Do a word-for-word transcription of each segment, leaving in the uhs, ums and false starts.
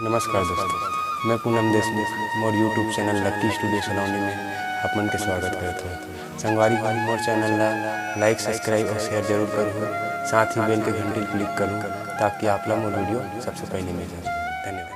नमस्कार दोस्तों, मैं पूनम देशमुख, मोर YouTube चैनल लक्की स्टूडियो सलोनी में आप मन के स्वागत करत हूँ। संगवारी हो, मोर चैनल ला लाइक, सब्सक्राइब और शेयर जरूर करूँ। साथ ही बेल के घंटी क्लिक करूँ, ताकि आप ला मोर वीडियो सबसे पहले मिल जाए। धन्यवाद।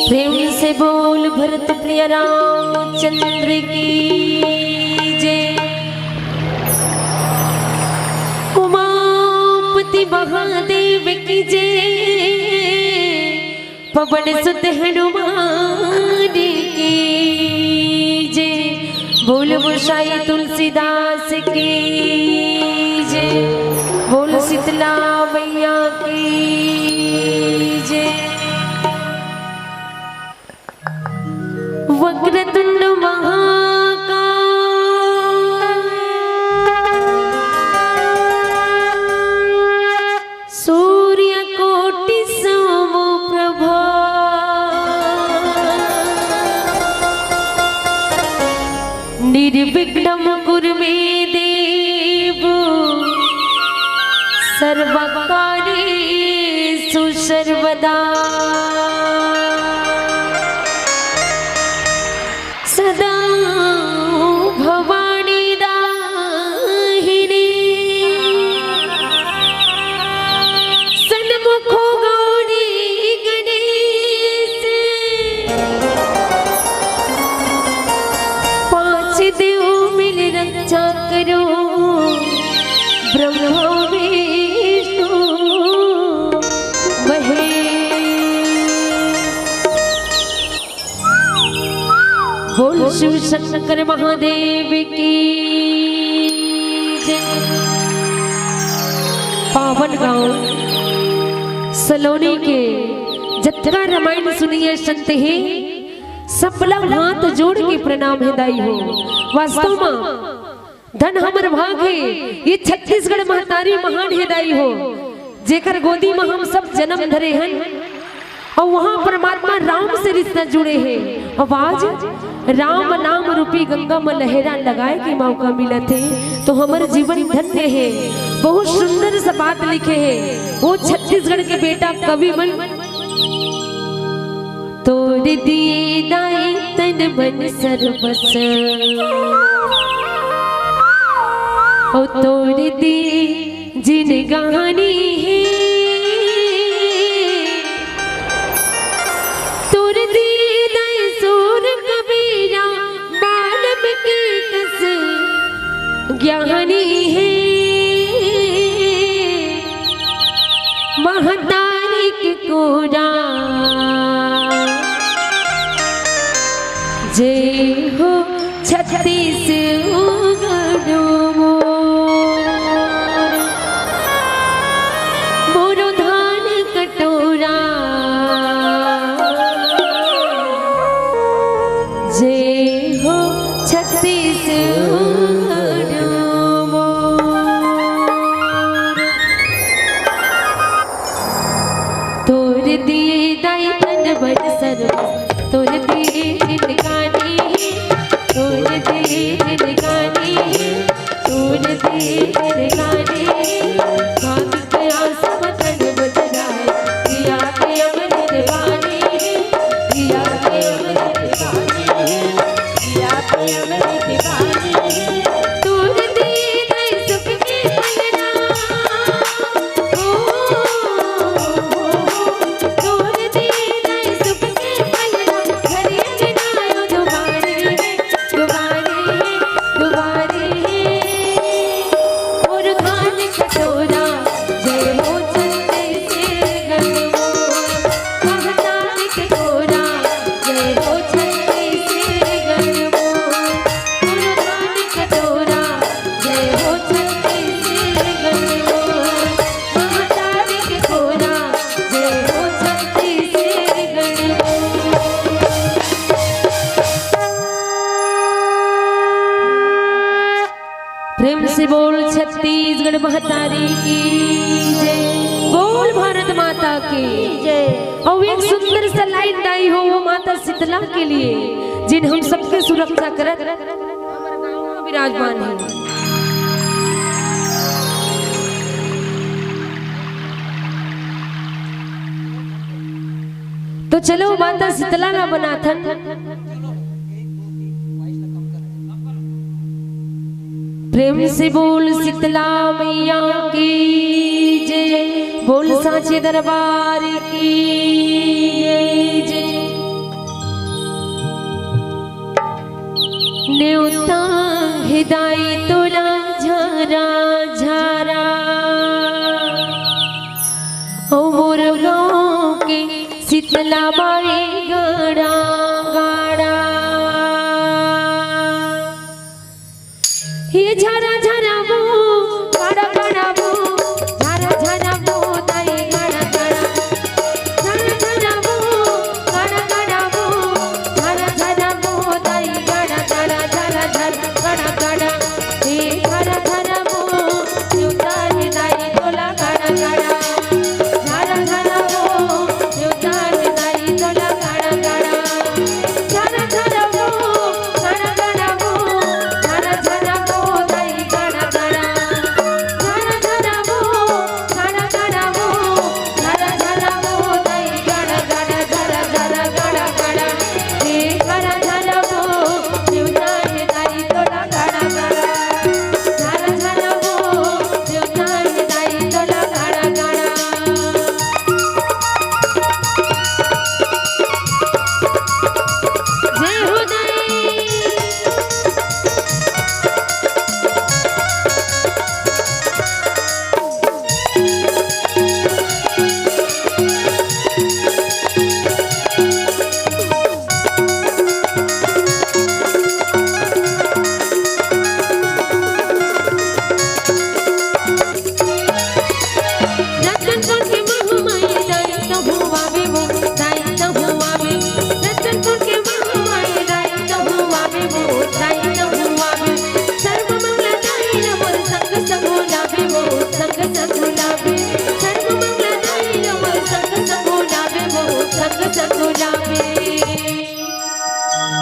प्रेम से बोल भरत प्रिय रामचंद्र की जय। उमापति महादेव की जय। पवन सुत हनुमान की जय। बोल गोसाई तुलसीदास की जय। बोल शीतला मैया की जय। वक्रतुंड महाकाय सूर्य कोटि समप्रभा। निर्विघ्नं कुरु मे देव सर्वकार्येषु सर्वदा। सदा भवानी दाहिनी सन्मुखो गौरी गणेश। पांच देव मिल रक्षा करो ब्रह्मा विष्णु महेश। बोल शिव शंकर महादेव की जय। पावन गांव सलोनी के जतका रामायण सुनिए संत हे, सबला हाथ जोड़ के प्रणाम हे दाई हो। वास्तव में धन हमर भाग हे, ये छत्तीसगढ़ महतारी महान हे दाई हो, जेकर गोदी में हम सब जन्म धरे हन। अउ वहाँ परमात्मा राम से रिश्ता जुड़े हे। अउ आज राम नाम रूपी गंगा म लहरा लगाए के मौका मिलत हे, तो हमर जीवन धन्य हे। बहुत सुंदर सा बात लिखे हे वो छत्तीसगढ़ के बेटा कवि मन। तोर दिए दाई तन मन सर्वस, ओ तोर दिए जिनगानी हे। तोर दिए दाई सूर कबीरा, वाल्मीकि कस ज्ञानी हे। महतारी के कोरा, जय हो छत्तीसगढ़ मोर, मोरो धान कटोरा। जय हो छत्तीसगढ़ मोर। तोर दिए दाई तन बन सर्व, तोर दिए जिनगानी, तोर दिए जिनगानी, तोर दिए जिनगानी। भाग के आस मदन बदलाए, जिया के अमृत पानी, जिया के अमृत पानी, जिया के अमृत पानी। तोर दिए दाई सुख के पलना। प्रेम से बोल छत्तीसगढ़ महतारी की जय, बोल भारत माता की जय। अउ एक सुंदर सा लाइन गाई हो वो माता शीतला के लिए, जिन हम सबके सुरक्षा करत विराजमान है। तो चलो माता शीतला ला मनाथन। प्रेम से बोल शीतला मैया की जय, बोल सांचे दरबार की जय। नेवता हे दाई तोला झारा झारा, ओ मोर गाँव के शीतला माई गाड़ा गाड़ा। हे झारा झारा वो, गाड़ा गाड़ा वो, झारा झारा वो, दाई गाड़ा गाड़ा। झारा झारा वो, गाड़ा गाड़ा वो, झारा झारा वो, दाई गाड़ा गाड़ा, झारा झारा गाड़ा गाड़ा। हे झारा झारा वो, शिवदारी दाई तोला गाड़ा गाड़ा। झारा झारा वो, शिवदारी दाई तोला गाड़ा गाड़ा। झारा झारा वो, गाड़ा गाड़ा वो, झारा झारा वो, दाई गाड़ा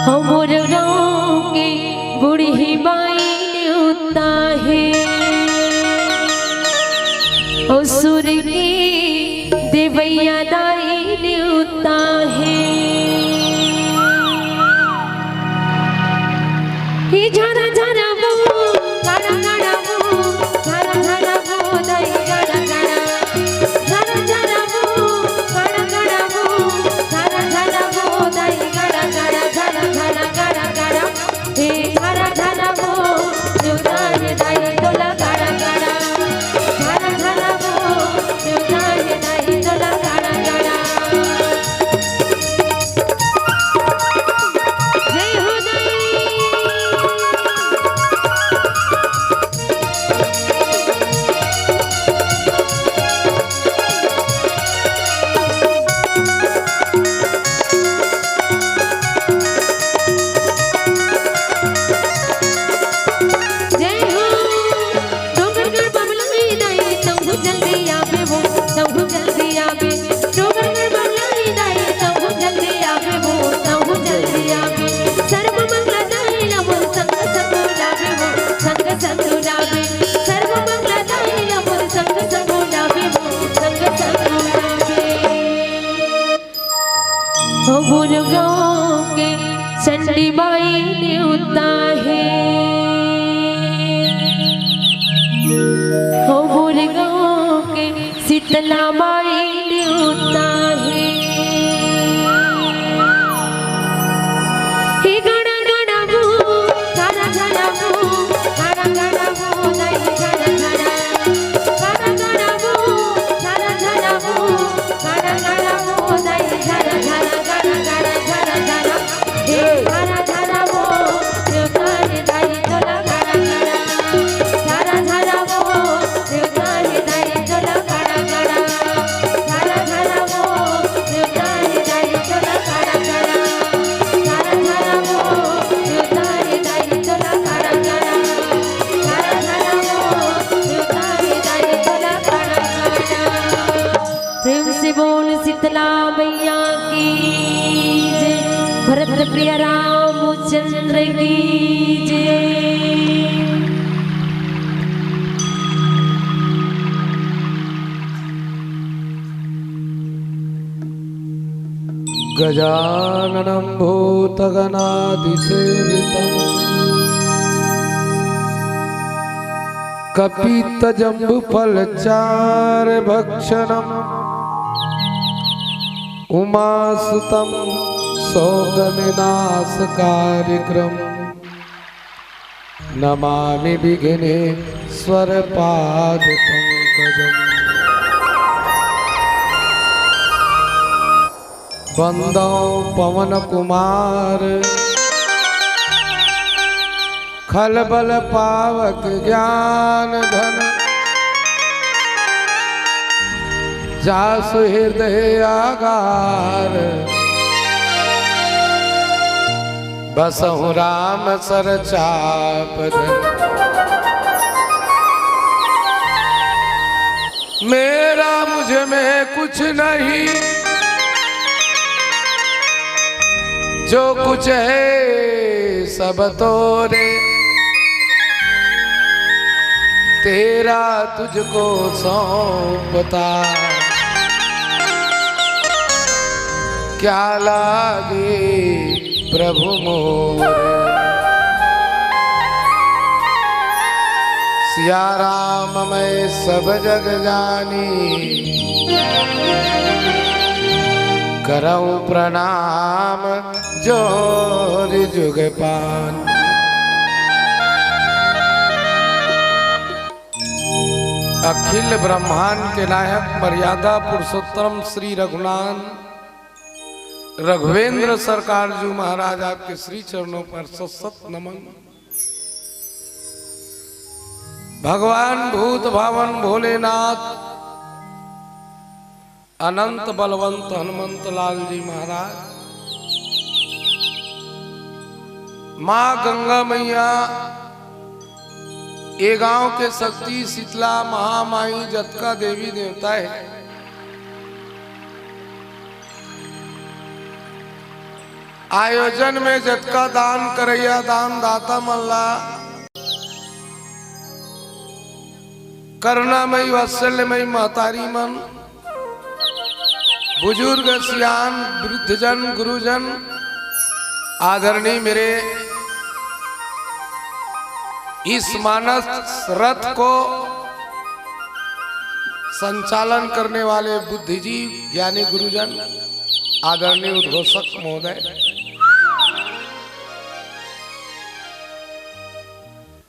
हमर गाँव के बूढ़ी माई नेवता हे, ओ सुर के देवैया दाई नेवता हे। हे झरा झरा वो, गड़ा गड़ा वो, झरा झरा वो, दाई गड़ा गड़ा। झरा झरा वो, गड़ा गड़ा वो, झरा झरा वो, दाई गड़ा गड़ा, झरा झरा गड़ा गड़ा। हे झरा झरा वो, जुदा हे दाई तोला गड़ा गड़ा। झरा झरा वो, जुदा हे दाई तोला गड़ा गड़ा। जय हो दाई। जय हो। डोंगरगढ़ बमला में दाई, तंगू जल्दी आवे वो, तंगू जल्दी आवे। डोंगरगढ़ बमला में दाई, तंगू जल्दी आवे वो, तंगू जल्दी आवे। सर्व मंगला दाई ला मोर संग संग लावे वो, संग संग लावे। सर्व मंगला दाई ला मोर संग संग लावे वो, संग संग लावे। हमर गाँव के चंडी माई नेवता हे, हमर गाँव के शीतला माई नेवता हे। हे गड़ा गड़ा वो, झरा झरा वो, गड़ा गड़ा वो, दाई झरा झरा। गड़ा गड़ा वो, झरा झरा वो, गड़ा गड़ा वो, दाई झरा झरा, गड़ा गड़ा झरा झरा। हे झरा झरा वो, जुदा हे दाई तोला गड़ा गड़ा। झरा झरा वो, जुदा हे दाई तोला गड़ा गड़ा। झरा झरा वो, जुदा हे दाई तोला गड़ा गड़ा। झरा झरा वो, जुदा हे दाई तोला गड़ा गड़ा। झरा झरा वो, जुदा हे दाई तोला गड़ा गड़ा। प्रेम से बोल शीतला मैया की जय, भरत प्रिय रामचंद्र की जय। गजाननं भूतगणादिसेवितम्। कपित्थजम्बूफलचारुभक्षणम्। उमासुतं शोकविनाशकारिक्रम्। नमामि विघ्नेश्वर पाद पंकजम। वंदौ पवन कुमार खलबल पावक ज्ञान धन। जासु हृदय आगार बसहु राम सर चाप धन। मेरा मुझ में कुछ नहीं, जो कुछ है सब तोरे। तेरा तुझको सौंपता, क्या लागे प्रभु मोर। सिया राम मैं सब जग जानी, करऊं प्रणाम जोर जुग पान। अखिल ब्रह्मांड के नायक मर्यादा पुरुषोत्तम श्री रघुनाथ रघुवेंद्र सरकार जी महाराज आपके श्री चरणों पर सत सत नमन। भगवान भूत भावन भोलेनाथ, अनंत बलवंत हनुमंत लाल जी महाराज, माँ गंगा मैया, ए गांव के शक्ति शीतला महामाई, जतका देवी देवता हे, आयोजन में जतका दान करइया दानदाता मन ला, करुणामयी वात्सल्यमयी महतारी मन, बुजुर्ग सियान, वृद्धजन, गुरुजन, आदरणीय मेरे इस मानस रथ को संचालन करने वाले बुद्धिजीवी ज्ञानी गुरुजन, आदरणीय उद्घोषक महोदय,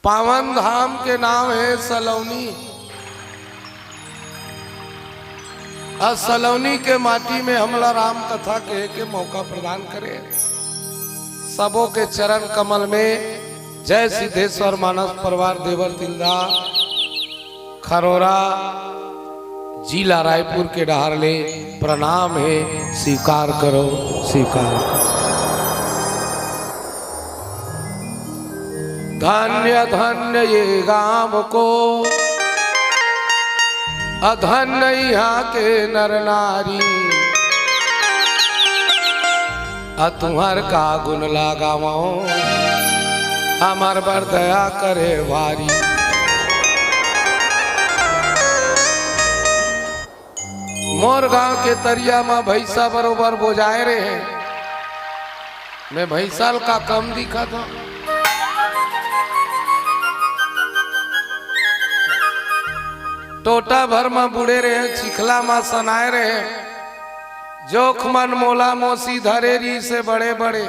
पावन धाम के नाम हे सलौनी। अउ सलौनी के माटी में हमला राम कथा कहे के मौका प्रदान करे। सबो के चरण कमल में जय सिद्धेश्वर मानस परिवार देवर तिल्दा खरोरा जिला रायपुर के डहार ले प्रणाम हे, स्वीकार करो, स्वीकार करो। धन्य धन्य ये गांव को, अधन्य यहाँ के नर नारी। अ तुहर का गुण लगावं, हमर बर दया करे भारी। मोर गांव के तरिया म भैंसा बरोबर बोजाए रहे, मैं भैंसा ल का कम दिखत हंव? टोटा भर म बूड़े रहे, चिखला म सनाए रहे, जोंक मन मोला मोसी धरे रिहिसे बड़े बड़े।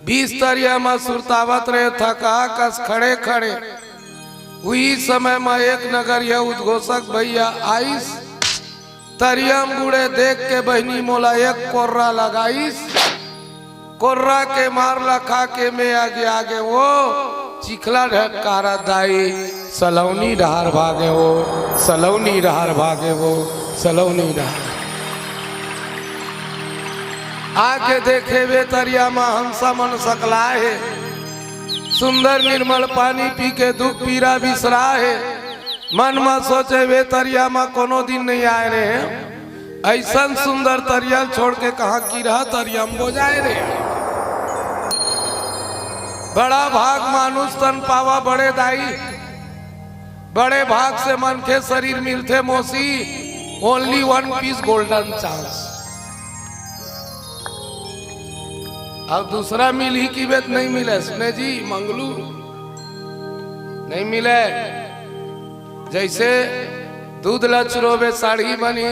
बीच तरिया म सुरतावत रहे थका कस खड़े खड़े। उही समय म एक नगरिया उद्घोषक भैया आइस, तरिया म बूड़े देख के बहिनी मोला एक कोर्रा लगाइस। कोर्रा के मार ला खा के मैं आगे आगे वो चिखला ढंकारा दाई सलौनी डहार भागे वो, सलौनी डहार भागे वो, सलौनी डहार। आके देखे वे तरिया म हंसा मन सकलाए हे, सुंदर निर्मल पानी पी के दुख पीरा बिसराए हे। मन म सोचे वे तरिया म कोनो दिन नहीं आए रहे, अइसन सुंदर तरिया ल छोड़ के कहाँ किरहा तरिया म बोजाए रहे। बड़ा भाग मानुष तन पावा बड़े दाई, बड़े भाग से मनखे शरीर मिलथे मौसी, only one piece golden chance। अब दूसरा मिलही कि बेत नहीं मिले, सुने जी मंगलू, नहीं मिले। जैसे दूध ला चुरोबे साढ़ी बनी,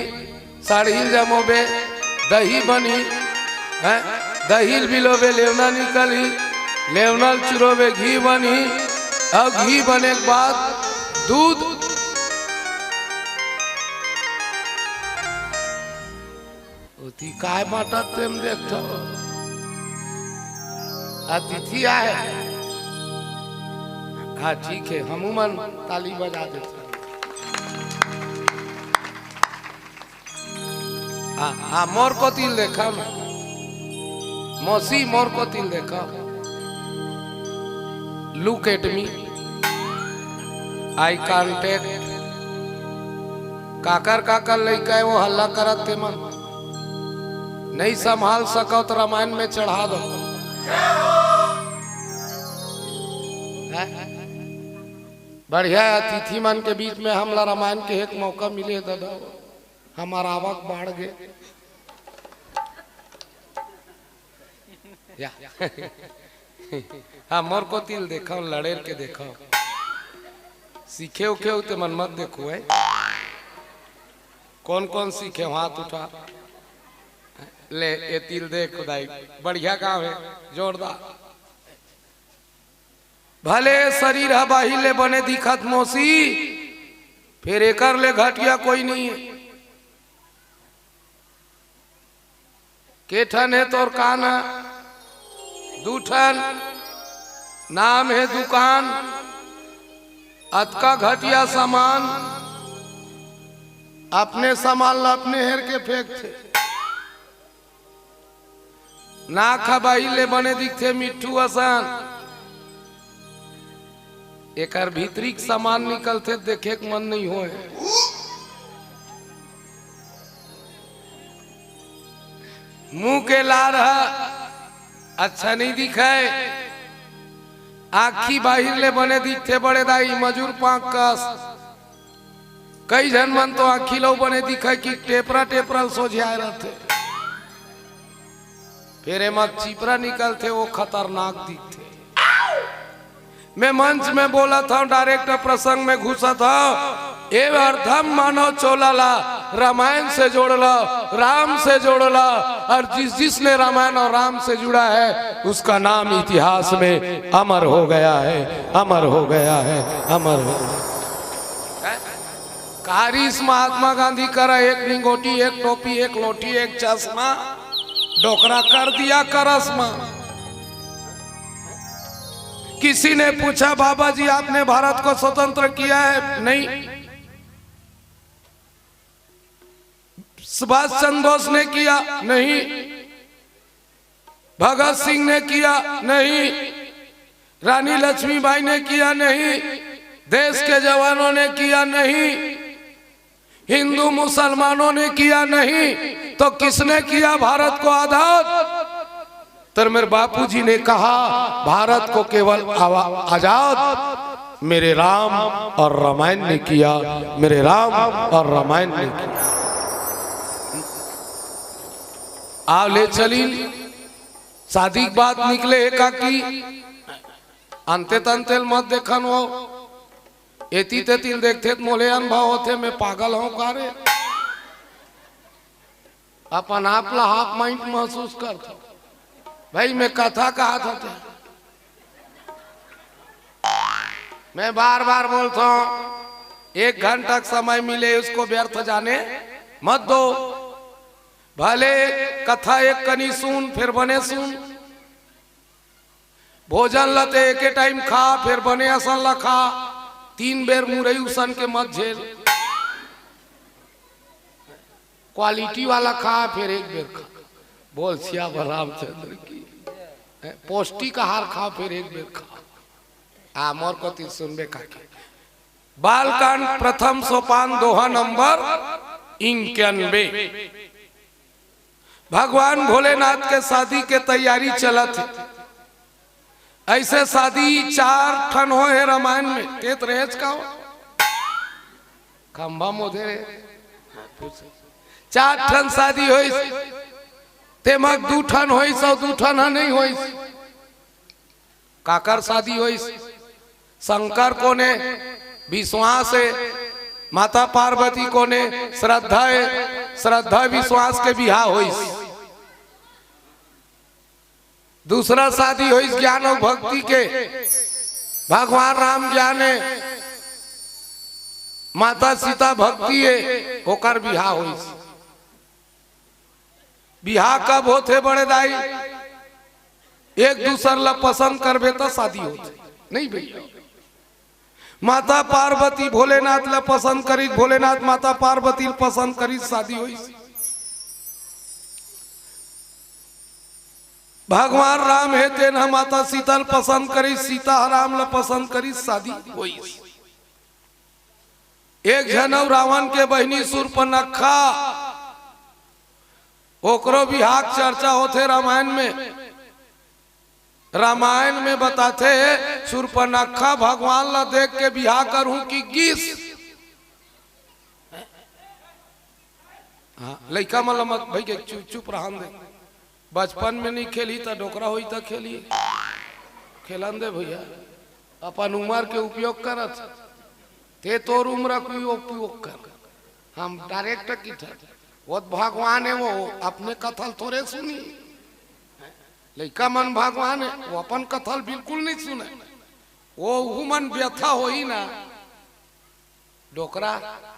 साढ़ी ल जमोबे दही बनी, हैं? दही ल बिलोबे लेवना निकलही, लेवना ल चुरोबे घी बनी, अउ घी बने के बाद दूध। ओती काय बांटत तेम देखथव? अतिथि आए। हाँ, ठीक है, हमू मन ताली बजा देथन। हाँ, हाँ, मोर कोति ल देखव ना। मौसी, मोर कोति ल देखव। Look at me। Eye contact। काकर काकर लइका हे वो हल्ला करत हे मन। नहीं संभाल सकव त रामायण में चढ़ा दो। हैं? बढ़िया हे, अतिथि मन के बीच में हमला रामायण के एक मौका मिले दादा, हमर आवक बाढ़ गे। या। हाँ, मोर कोति ल देखव, लड़ेर के देखव। सीखे उखे हो ते मन मत देखो, है? कौन कौन सीखे हो, हाथ उठा। ले, एती ल देख खुदाई, बढ़िया गाँव हे, जोरदार। भले शरीर ह बाहिर ले बने दिखत मौसी, फेर एकर ले घटिया कोई नहीं हे। के ठन हे तोर कान? दू ठन। नाम हे दुकान। अतका घटिया सामान, अपने सामान ला अपने हेर के फेंकथे। नाक ह बाहिर ले बने दिखथे मिट्ठू असन, एकर भीतरी के सामान निकलथे, देखे के मन नहीं होय। मुंह के लार ह अच्छा नहीं दिखय। आँखी बाहिर ले बने दिखथे बड़े दाई, मजूर पाँख कस। कई झन मन तो आँखी लो बने दिखय कि टेपरा टेपरा ल सोझे आए रहथे। फेर एमा चिपरा निकलथे, वो खतरनाक दिखथे। मैं मंच में बोलत हंव, direct प्रसंग में घुसत हंव। ए अर्धम मानव चोला ला रामायण से जोड़ ला, राम से जोड़ ला, और जिस जिसने रामायण और राम से जुड़ा है, उसका नाम इतिहास में अमर हो गया है, अमर हो गया है, अमर हो गया है। का रिहिस महात्मा गांधी करा? एक निंगोटी, एक टोपी, एक लोटी, एक चश्मा, डोकरा कर दिया करस मा। किसी ने पूछा, "बाबा जी, आपने भारत को स्वतंत्र किया है?" "नहीं।" "सुभाष चंद्र बोस ने किया?" "नहीं।" "भगत सिंह ने किया?" "नहीं।" "रानी लक्ष्मीबाई ने किया?" "नहीं।" "देश के जवानों ने किया?" "नहीं।" "हिंदू मुसलमानों ने किया?" "नहीं।" "तो किसने किया भारत को आजाद?" तो मेरे बापूजी ने कहा, "भारत को केवल आवा-, आजाद मेरे राम और रामायण ने किया, मेरे राम और रामायण ने किया।" आव ले चलिन, शादी के बात निकले हे काकी, अंते तंते ल मत देखन हो, एती तेती ल देखथे त मोले अनुभव होथे, मैं पागल हूँ का रे? अपन आप ला हाफ माइंड महसूस करथो। भाई, मैं कथा कहा था ते। मैं बार बार बोलता हूँ, एक घंटा का समय मिले, उसको व्यर्थ जाने मत दो। भले कथा एक कनी सुन, फिर बने सुन। भोजन ला ते एके टाइम खा, फिर बने असन ला खा। तीन बेर मुरई उसन के मत झेल। क्वालिटी वाला खा, फिर एक बेर खा। बोल सियावर रामचंद्र की। हैं, पौष्टिक आहार खा, फिर एक बेर खा। आ, मोर कोती सुनबे काकी। बालकांड प्रथम सोपान दोहा नंबर इक्यानवे। भगवान भोलेनाथ के शादी के तैयारी चलत हे। ऐसे शादी चार ठन होय हे रामायण में। तेत रेच का हो? खंभा मोधे रे। चार ठन शादी होइस, तेमा दू ठन होइस अउ दू ठन ह नहीं होइस। काकर शादी होइस? शंकर कोने? विश्वास हे। माता पार्वती कोने? श्रद्धा हे। श्रद्धा विश्वास के बिहाव होइस। दूसरा शादी होइस ज्ञान अउ भक्ति के, भगवान राम ज्ञान हे, माता सीता भक्ति हे, ओकर बिहाव होइस। बिहाव कब होथे बड़े दाई? एक दूसर ला पसंद करबे त शादी होथे, नहीं भैया? माता पार्वती भोलेनाथ ला पसंद करिस, भोलेनाथ माता पार्वती ला पसंद करिस, शादी होइस। भगवान राम हे तेन ह माता सीता ला पसंद करिस, सीता ह राम ला पसंद करिस, शादी होइस। एक झन अउ रावण के बहिनी सूर्पनखा, ओकरो बिहाव के चर्चा होथे रामायण में। रामायण में बताथे, सूर्पनखा भगवान ला देख के बिहाव करहूं कि गिस। हाँ, लइका मन ला मत, भाई के चुप, चुप रहन दे। बचपन में नहीं खेलही त डोकरा होही त खेलही। खेलन दे भैया, अपन उम्र के उपयोग करत। ते तोर उम्र के उपयोग कर। हम direct किथन। वो त भगवान हे, वो अपने कथा ल थोरे सुनही। लइका मन भगवान हे, वो अपन कथा ल बिल्कुल नहीं सुने। वो उहू मन व्यथा होही ना। डोकरा, हाँ।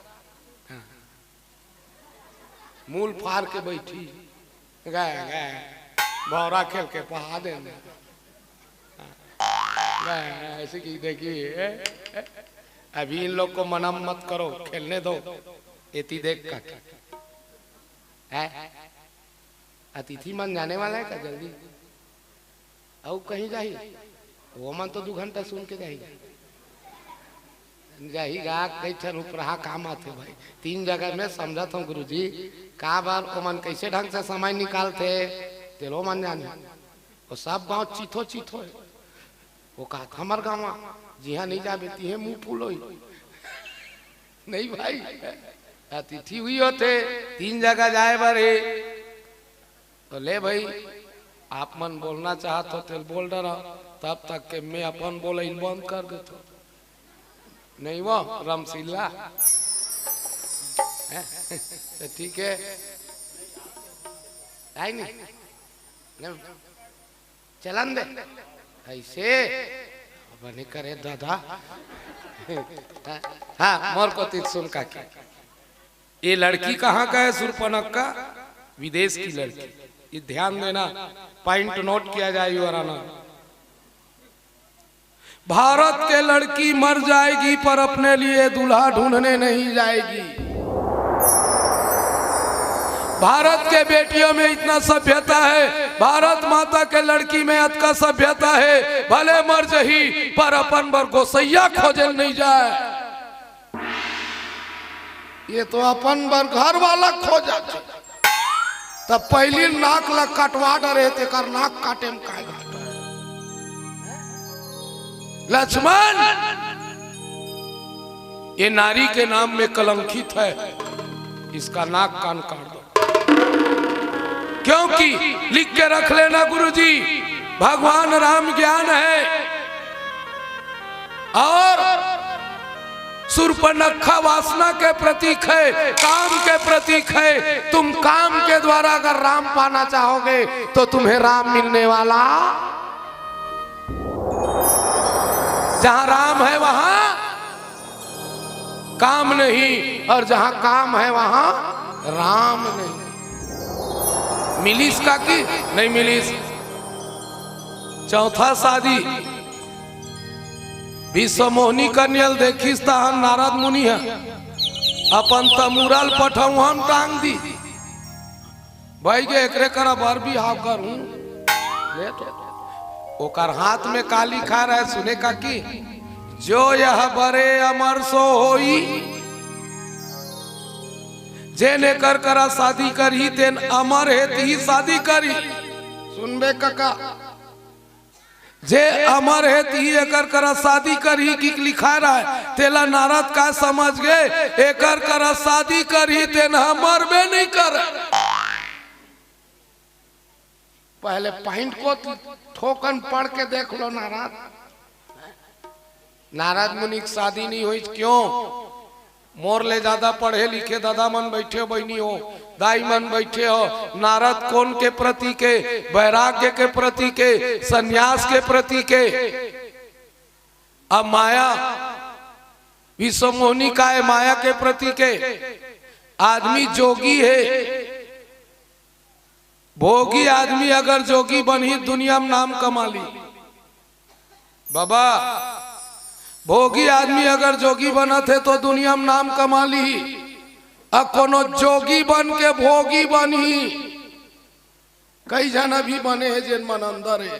मूल फार के बैठी, गए, गए, भौरा खेल के पहा देना। गए, ऐसे की देखी, ए, ए, अभी इन लोग को मना मत करो, खेलने दो। एती देख का, है? अतिथि मन जाने वाला है का जल्दी? अउ कहीं जाही? वो मन तो दू घंटा सुन के जाही। जाही गा, कई ठन उपराहा काम आथे भाई। तीन जगह में समझत हूँ गुरुजी, का बार ओमन कैसे ढंग से समय निकालथे, तेलो मन जाने। वो सब गांव चिथो चिथो हे। वो कहत, "हमर गांव जिहां नहीं जाबे, तिहे मुंह फूल होई।" नहीं भाई, अतिथि हुई होथे, तीन जगह जाए बर हे। तो ले भाई, आप मन बोलना चाहत हो, तेल बोल डरा, तब तक के मैं अपन बोलइन बंद कर देथों। नहीं वो रमसीला। हैं? तो ठीक है। आई नहीं? नहीं। चलन दे। ऐसे बने करे दादा। हाँ, मोर कोती सुन काकी। ये लड़की कहाँ का है? सुरपनखा, विदेश की लड़की। ये ध्यान देना, पॉइंट नोट किया जाए, युवराना। भारत के लड़की मर जाएगी, पर अपने लिए दूल्हा ढूंढने नहीं जाएगी। भारत के बेटियों में इतना सभ्यता है, भारत माता के लड़की में अतका सभ्यता है, भले मर जही, पर अपन बर गोसैया खोजे नहीं जाए। ये तो अपन बर घर वाला खोजथे। तब पहली नाक ला कटवा डरे, तेकर नाक काटे में काय घाटा हे? लक्ष्मण, ये नारी के नाम में कलंकित है, इसका नाक कान काट दो। क्योंकि लिख के रख लेना गुरुजी, भगवान राम ज्ञान है और सुरपनखा वासना के प्रतीक है, काम के प्रतीक है। तुम काम के द्वारा अगर राम पाना चाहोगे तो तुम्हें राम मिलने वाला। जहां राम है वहां काम नहीं, और जहां काम है वहां राम नहीं। मिलिस काकी? नहीं मिलिस। चौथा शादी विश्वमोहिनी कन्या ल देखिस तहन नारद मुनि ह अपन तमूरा ल पठउहा म टांग दी। भाई के एकरे करा बर बिहाव करूं। ले तो ओकर हाथ में का लिखा रहे, सुने काकी? "जो यह बरे अमर सो होई।" जेन एकर करा शादी करही, तेन अमर हे तिही शादी करही। सुनबे कका, जे अमर हे तिही एकर करा शादी करही कि लिखा रहे, तेला नारद का समझ गे, एकर करा शादी करही, तेन ह मरबे नहीं करे। पहले पॉइंट को ठोकन पढ़ के देख लो नारद। नारद मुनि के शादी नहीं होइस, क्यों? मोर ले ज्यादा पढ़े लिखे दादा मन बैठे हो, बहिनी हो, दाई मन बैठे हो। नारद कोन के प्रतीक हे? वैराग्य के प्रतीक हे, संन्यास के प्रतीक हे। अब माया, विश्वमोहिनी काय हे? माया के प्रतीक हे। आदमी जोगी हे, भोगी आदमी अगर जोगी बनही, दुनिया में नाम कमा ली। बाबा, भोगी आदमी अगर जोगी बनत हे तो दुनिया में नाम कमा ली। अब कोनो जोगी बन के भोगी बनही, कई झन अभी बने हे जेन मन अंदर हे,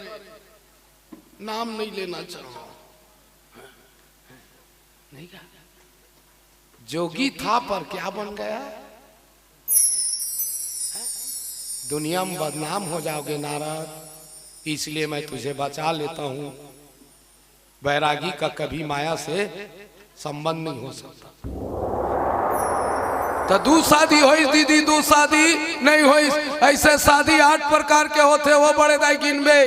नाम नहीं लेना चाहो। नहीं कहा। जोगी था पर क्या बन गया? दुनिया में बदनाम हो जाओगे नारद, इसलिए मैं तुझे बचा लेता हूं। वैरागी का कभी माया से संबंध नहीं हो सकता। तो दू शादी होइस दीदी, दू शादी नहीं होइस। ऐसे शादी आठ प्रकार के होथे, वो बड़े दाई गिनबे।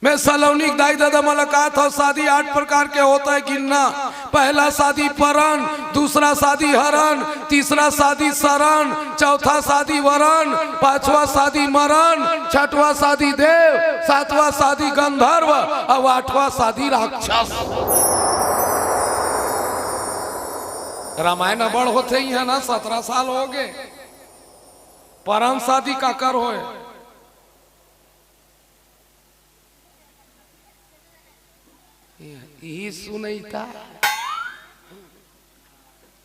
मैं सलोनी के दाई ददा मन ल कहत हव, शादी आठ प्रकार के होथे, गिनना। पहला शादी परन, दूसरा शादी हरन, तीसरा शादी सरन, चौथा शादी वरन, पांचवा शादी मरन, छठवा शादी देव, सातवां शादी गंधर्व, अउ आठवां शादी राक्षस। रामायण अबड़ होथे इहां ना, सतरा साल हो गे। परन शादी काकर होय? इही सुनैता।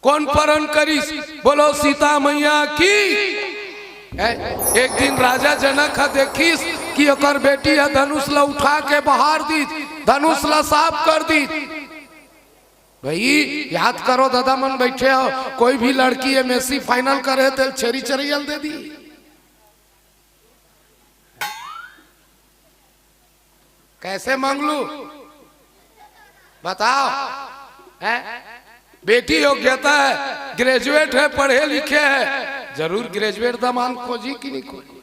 कोन परन करिस? बोलो सीता मैया की। ए, एक दिन राजा जनक ह देखिस कि ओकर बेटी ह धनुष ल उठा के बहार दीस, धनुष ल साफ कर दीस। भाई, याद करो, दादा मन बैठे हो, कोई भी लड़की एमएससी फाइनल करे, तेल छेरी चरैया ल दे दी। कैसे मांग लू? बताओ। हैं? बेटी योग्यता है, ग्रेजुएट है, पढ़े लिखे है, जरूर ग्रेजुएट दामाद खोजी कि नहीं खोजी?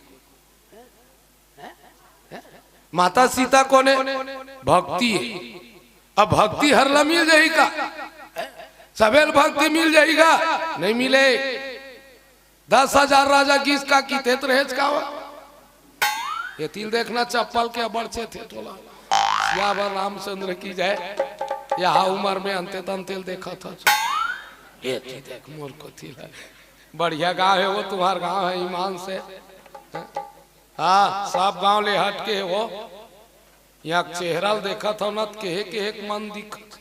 माता सीता कोने? भक्ति है। अब भक्ति हर ला मिल जाही का? सबेल भक्ति मिल जाही का? नहीं मिले। दस हजार राजा गिस का किते त रहेच का हो? ये तिल देखना चप्पल के अबड़ चे थे तोला। सियावर रामचंद्र की जय। यहाँ उम्र में अंते तंतेल देखा था। ये ती देख मोर को तिल है। बढ़िया गांव है वो, तुम्हार गांव है ईमान से। हाँ, सब गांव ले हट के है वो। यहाँ चेहरा ल देखत हव न, त केहे केहे के मन दिखत।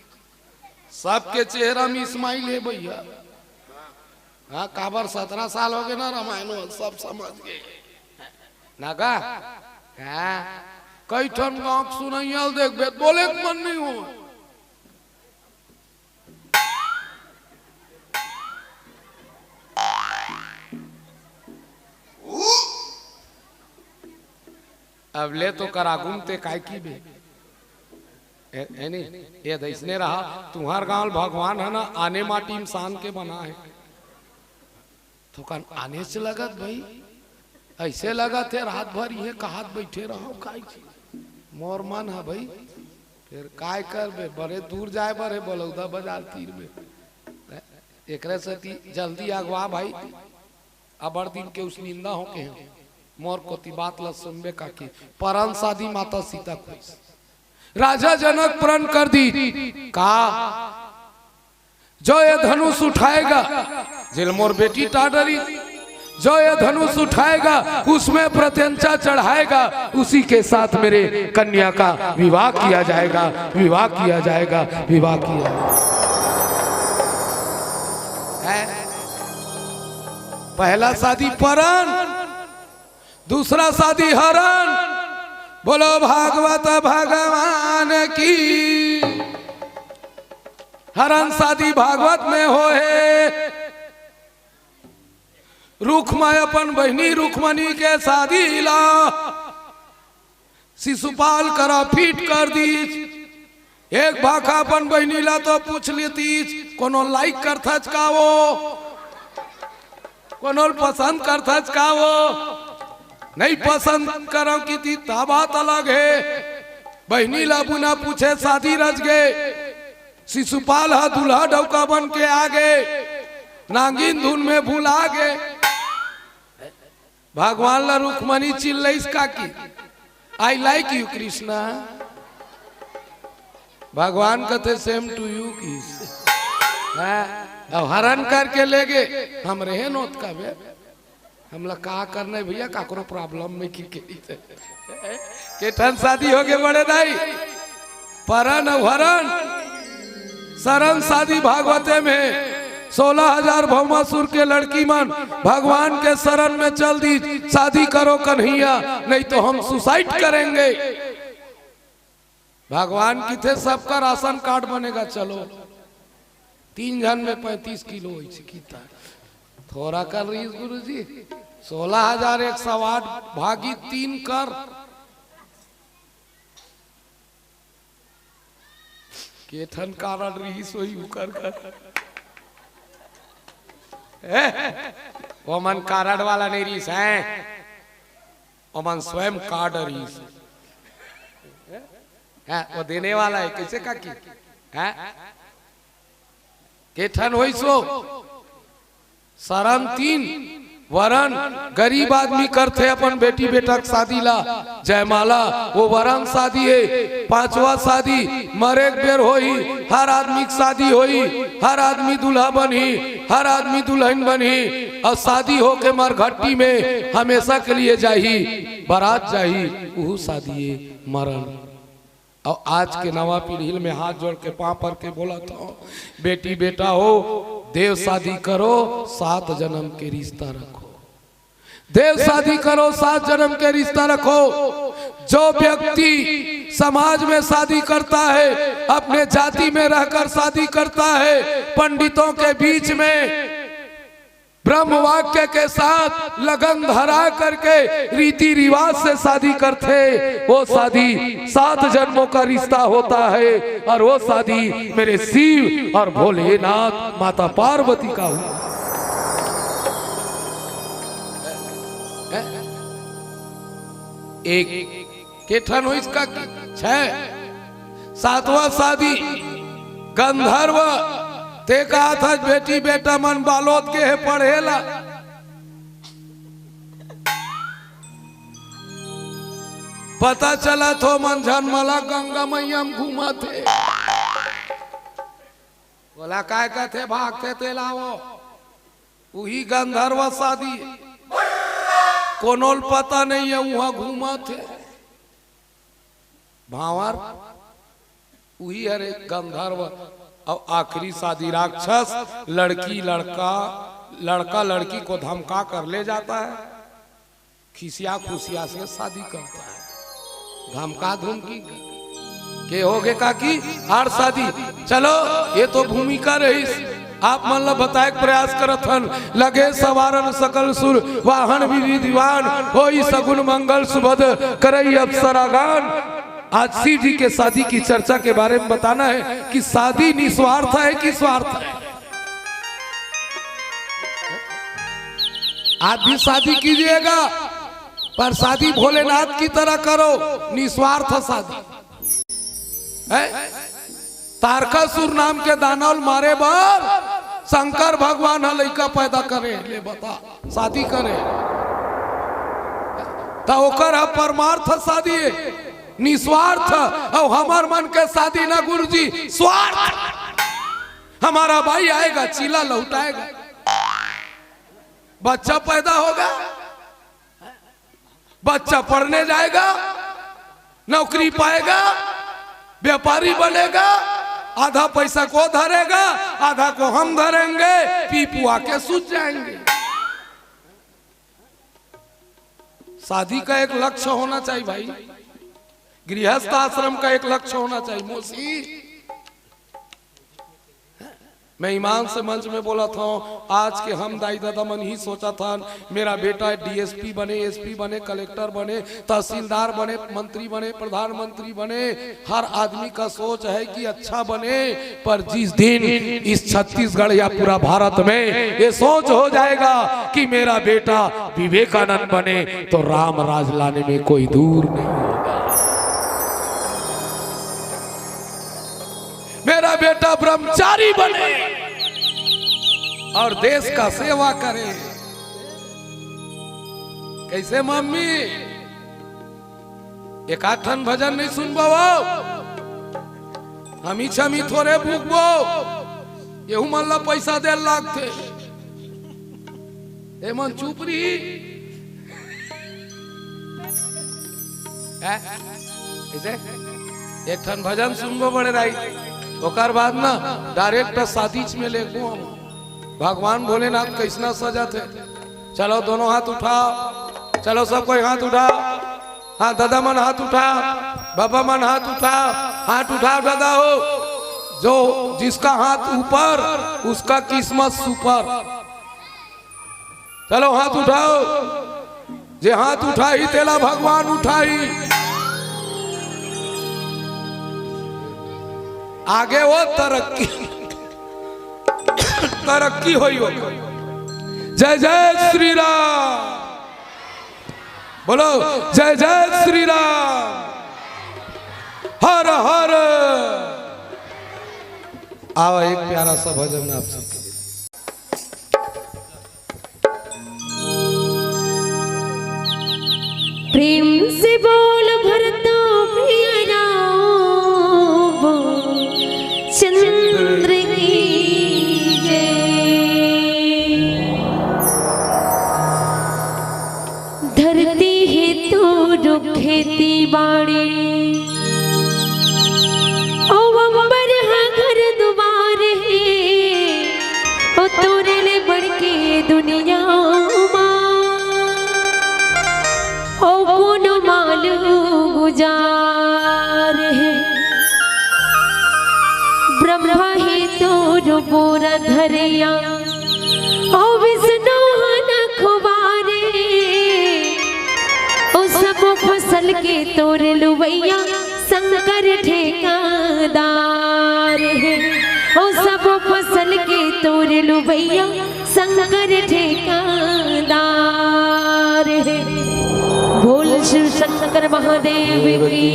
सबके चेहरा में स्माइल है भैया। हाँ, काबर सतरा साल हो गए ना रामायण में, सब समझ गए। ना का? हाँ, कई ठन गाँव के सुनैया ल देखबे त बोले के मन नहीं हो। अब ले तो करा घूमते काय की बे? ए, ए नहीं, ये दइसने रहा, तुम्हार गांव भगवान है ना, आने माटी इंसान के बना है। थोकन आने से लगत भाई, ऐसे लगत है रात भर ये कहत बैठे रहो, काय की? मोर मन है भाई, फिर काय करबे, बड़े दूर जाए बर है, बलौदा बाजार तीर में। एकरे सेती जल्दी अगवा भाई, अबड़ दिन के उस निंदा हो के हैं। मोर कोती बात ल सुनबे काकी। परन सादी माता सीता कोइस। राजा जनक प्रण कर दी का? जो ये धनुष उठाएगा, जेल मोर बेटी टाडरी, जो ये धनुष उठाएगा, उसमें प्रत्यंचा चढ़ाएगा, उसी के साथ मेरे कन्या का विवाह किया जाएगा, विवाह किया जाएगा, विवाह किया जाएगा। है? पहला सादी परन, दूसरा सादी हरन। बोलो भागवत भगवान की। हरन सादी भागवत में होहे। रुक्मा अपन बहिनी रुक्मणी के सादी ला शिशुपाल करा फिट कर दीस। एक भाखा अपन बहिनी ला तो पूछ लेतीस, कोनो लाइक करथच का वो? कोनो ल पसंद करथच का वो? नहीं पसंद करव किती, त बात अलग है। बहिनी ला बुना पूछे सादी रच गे। शिशुपाल ह दूल्हा डौका बन के आ गे। नांगिन धुन में भुला गे। भगवान ला रुक्मणी चिल्लइस का कि, "I like you कृष्णा।" भगवान कथे, "Same to you" किस। हाँ, अब हरन करके ले गे, हम रहे नोत का बे। हमला का करना है भैया, काकरो प्रॉब्लम में की, के, के ठन सादी हो गे बड़े दाई। परन अउ हरन, सरन सादी भागवते में सोलह हजार भौमासुर के लड़की मन भगवान के शरण में चल दी, "शादी करो कन्हैया, नहीं तो हम सुसाइड करेंगे।" भगवान किथे सबका राशन कार्ड बनेगा, चलो। तीन झन में पैंतीस किलो होइस किता। थोरा कर रहीस गुरुजी, सोलह हजार एक सौ आठ भागी तीन कर। के ठन कारड रहीस होही उकर कर। ए, ओमन कारड वाला नहीं रहीस हैं, ओमन स्वयं कार्ड रहीस। हैं, वो देने वाला है, कैसे काकी? हैं? के ठन होइस वो? सरन तीन, वरन गरीब आदमी करथे अपन बेटी बेटा के शादी ला, जयमाला, वो वरन शादी है। पांचवा शादी मरे के बेर होही, हर आदमी के शादी होही, हर आदमी दूल्हा बनही, हर आदमी दुल्हन बनही, अउ शादी होके मरघट्टी में हमेशा के लिए जाही, बारात जाही, उहू शादी है मरन। अउ आज के नवा पीढ़ी ल मैं हाथ जोड़ के पांव पर के बोलत हंव, बेटी बेटा हो, देव शादी करो, सात जन्म के रिश्ता रखो। देव शादी करो, सात जन्म के रिश्ता रखो। जो व्यक्ति समाज में शादी करता है, अपने जाति में रहकर शादी करता है, पंडितों के बीच में ब्रह्म वाक्य के साथ लगन धरा करके रीति रिवाज से शादी करथे, वो शादी सात जन्मों का रिश्ता होता है, और वो शादी मेरे शिव और भोलेनाथ माता पार्वती का हुआ। एक के ठन होइस का कि छह? सातवां शादी गंधर्व। ते कहा था बेटी बेटा मन बालोद के हे पढ़े ला, पता चला थो मन झन मला गंगा मैया में घूमत हे। बोला काय कथे भागथे तेला वो, उही गंधर्व शादी हे। कोनो ल पता नहीं है उहाँ घूमत हे भांवर। उही हरे गंधर्व। अउ आखिरी शादी राक्षस, लड़की लड़का, लड़का लड़की को धमका कर ले जाता है, खिसिया खुसिया से शादी करता है, धमका धमकी के हो गे काकी। आर शादी, चलो, ये तो भूमिका रहिस, आप मन ला बताए के प्रयास करत हन। लगे सवारन सकल सुर, वाहन विधि दीवान, होई सगुन मंगल सुभद, करई अप्सरा गान। आज शिव जी के शादी की चर्चा के बारे में बताना है कि शादी निस्वार्थ है कि स्वार्थ है। आप भी शादी कीजिएगा, पर शादी भोलेनाथ की तरह करो, निस्वार्थ शादी। हैं? तारकासुर नाम के दानव ल मारे बर शंकर भगवान ह लइका पैदा करे, ले बता, शादी करे। त ओकर ह परमार्थ शादी, निस्वार्थ। अउ हमर मन के शादी ना गुरुजी, स्वार्थ। हमारा भाई आएगा, चीला लौटाएगा, बच्चा पैदा होगा, बच्चा पढ़ने जाएगा, नौकरी पाएगा, व्यापारी बनेगा, आधा पैसा को धरेगा, आधा को हम धरेंगे, पी पुआ के सूत जाएंगे। शादी का एक लक्ष्य होना चाहिए भाई, गृहस्थ आश्रम का एक लक्ष्य होना चाहिए। मौसी, मैं ईमान से मंच में बोलत हंव, आज के हम दाई ददा मन ही सोचत हन, मेरा बेटा डीएसपी बने, एसपी बने, कलेक्टर बने, तहसीलदार बने, मंत्री बने, प्रधानमंत्री बने। हर आदमी का सोच है कि अच्छा बने, पर जिस दिन इस छत्तीसगढ़ या पूरा भारत में ये सोच हो जाएगा कि मेरा बेटा विवेकानंद बने, तो राम राज लाने में कोई दूर नहीं होगा। मेरा बेटा ब्रह्मचारी बने और देश का सेवा करे। कैसे मम्मी, एकाध ठन भजन नहीं सुनबो? हमी छमी थोरे भूखबो, एहू मन ला पैसा दे लागथे। ए मन चुप रही। हैं? कइसे? एक ठन भजन सुनबो बड़े दाई, ओकर बाद ना डायरेक्ट शादीच में लेगबो हम। भगवान भोलेनाथ कइसना सजाथे। चलो दोनों हाथ उठाओ, चलो सब कोई हाथ उठाओ। हाँ दादा मन हाथ उठाओ, बाबा मन हाथ उठाओ, हाथ उठाओ दादा हो। जो जिसका हाथ ऊपर उसका किस्मत सुपर। चलो हाथ उठाओ, जे हाथ उठाही तेला भगवान उठाही। आगे वो तरक्की, तरक्की होई हो। जय जय श्री राम। बोलो जय जय श्री राम। हर हर। आओ एक प्यारा सा भजन आप सबके लिए। प्रेम से बोल भरता प्रिय राम चंद्र की जय। धरती हे तोर खेती बाड़ी, अउ अंबर ह घर दुवार हे, ओ तोरे ले बढ़के दुनिया मा, ओ कोनो माल गुजार हे। ब्रह्मा हे तोर बोरा धरिया, ओ विष्णु के तोर लुवैया शंकर ठेकेदार हे। ओ सब फसल के तोर लुवैया शंकर ठेकेदार हे। बोल शिव शंकर महादेव की।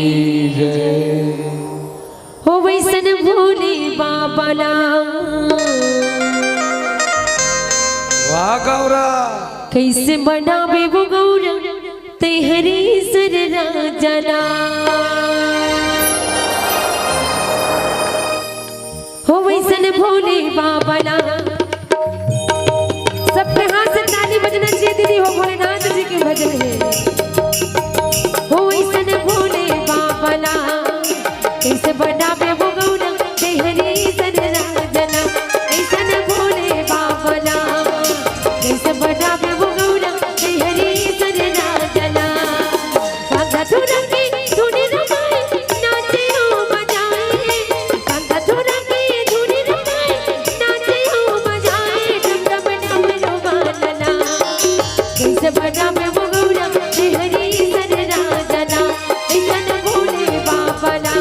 हो वैसन भोले बाबा ला। वाह गौरा। कैसे बनाबे वो गौरा, तेहरी सर राजा ला। हो वैसन भोले बाबा ला। सबके हाथ से ताली बजना चाहिए दीदी, हो भोलेनाथ जी के भजन हे। हो वैसन भोले बाबा ला। कैसे बनाबे वो गौरा, तेहरी सर राजा ला। ऐसन भोले बाबा ला। कैसे बनाबे वो गौरा, तेहरी सर राजा ला। बांधा थोड़ा के धुन रमाए, नाचे हो बजाए। बांधा थोड़ा के धुन रमाए, नाचे हो बजाए। डम डम डम डम बाला ला। कैसे बनाबे वो गौरा, तेहरी सर राजा ला। ऐसन भोले बाबा ला।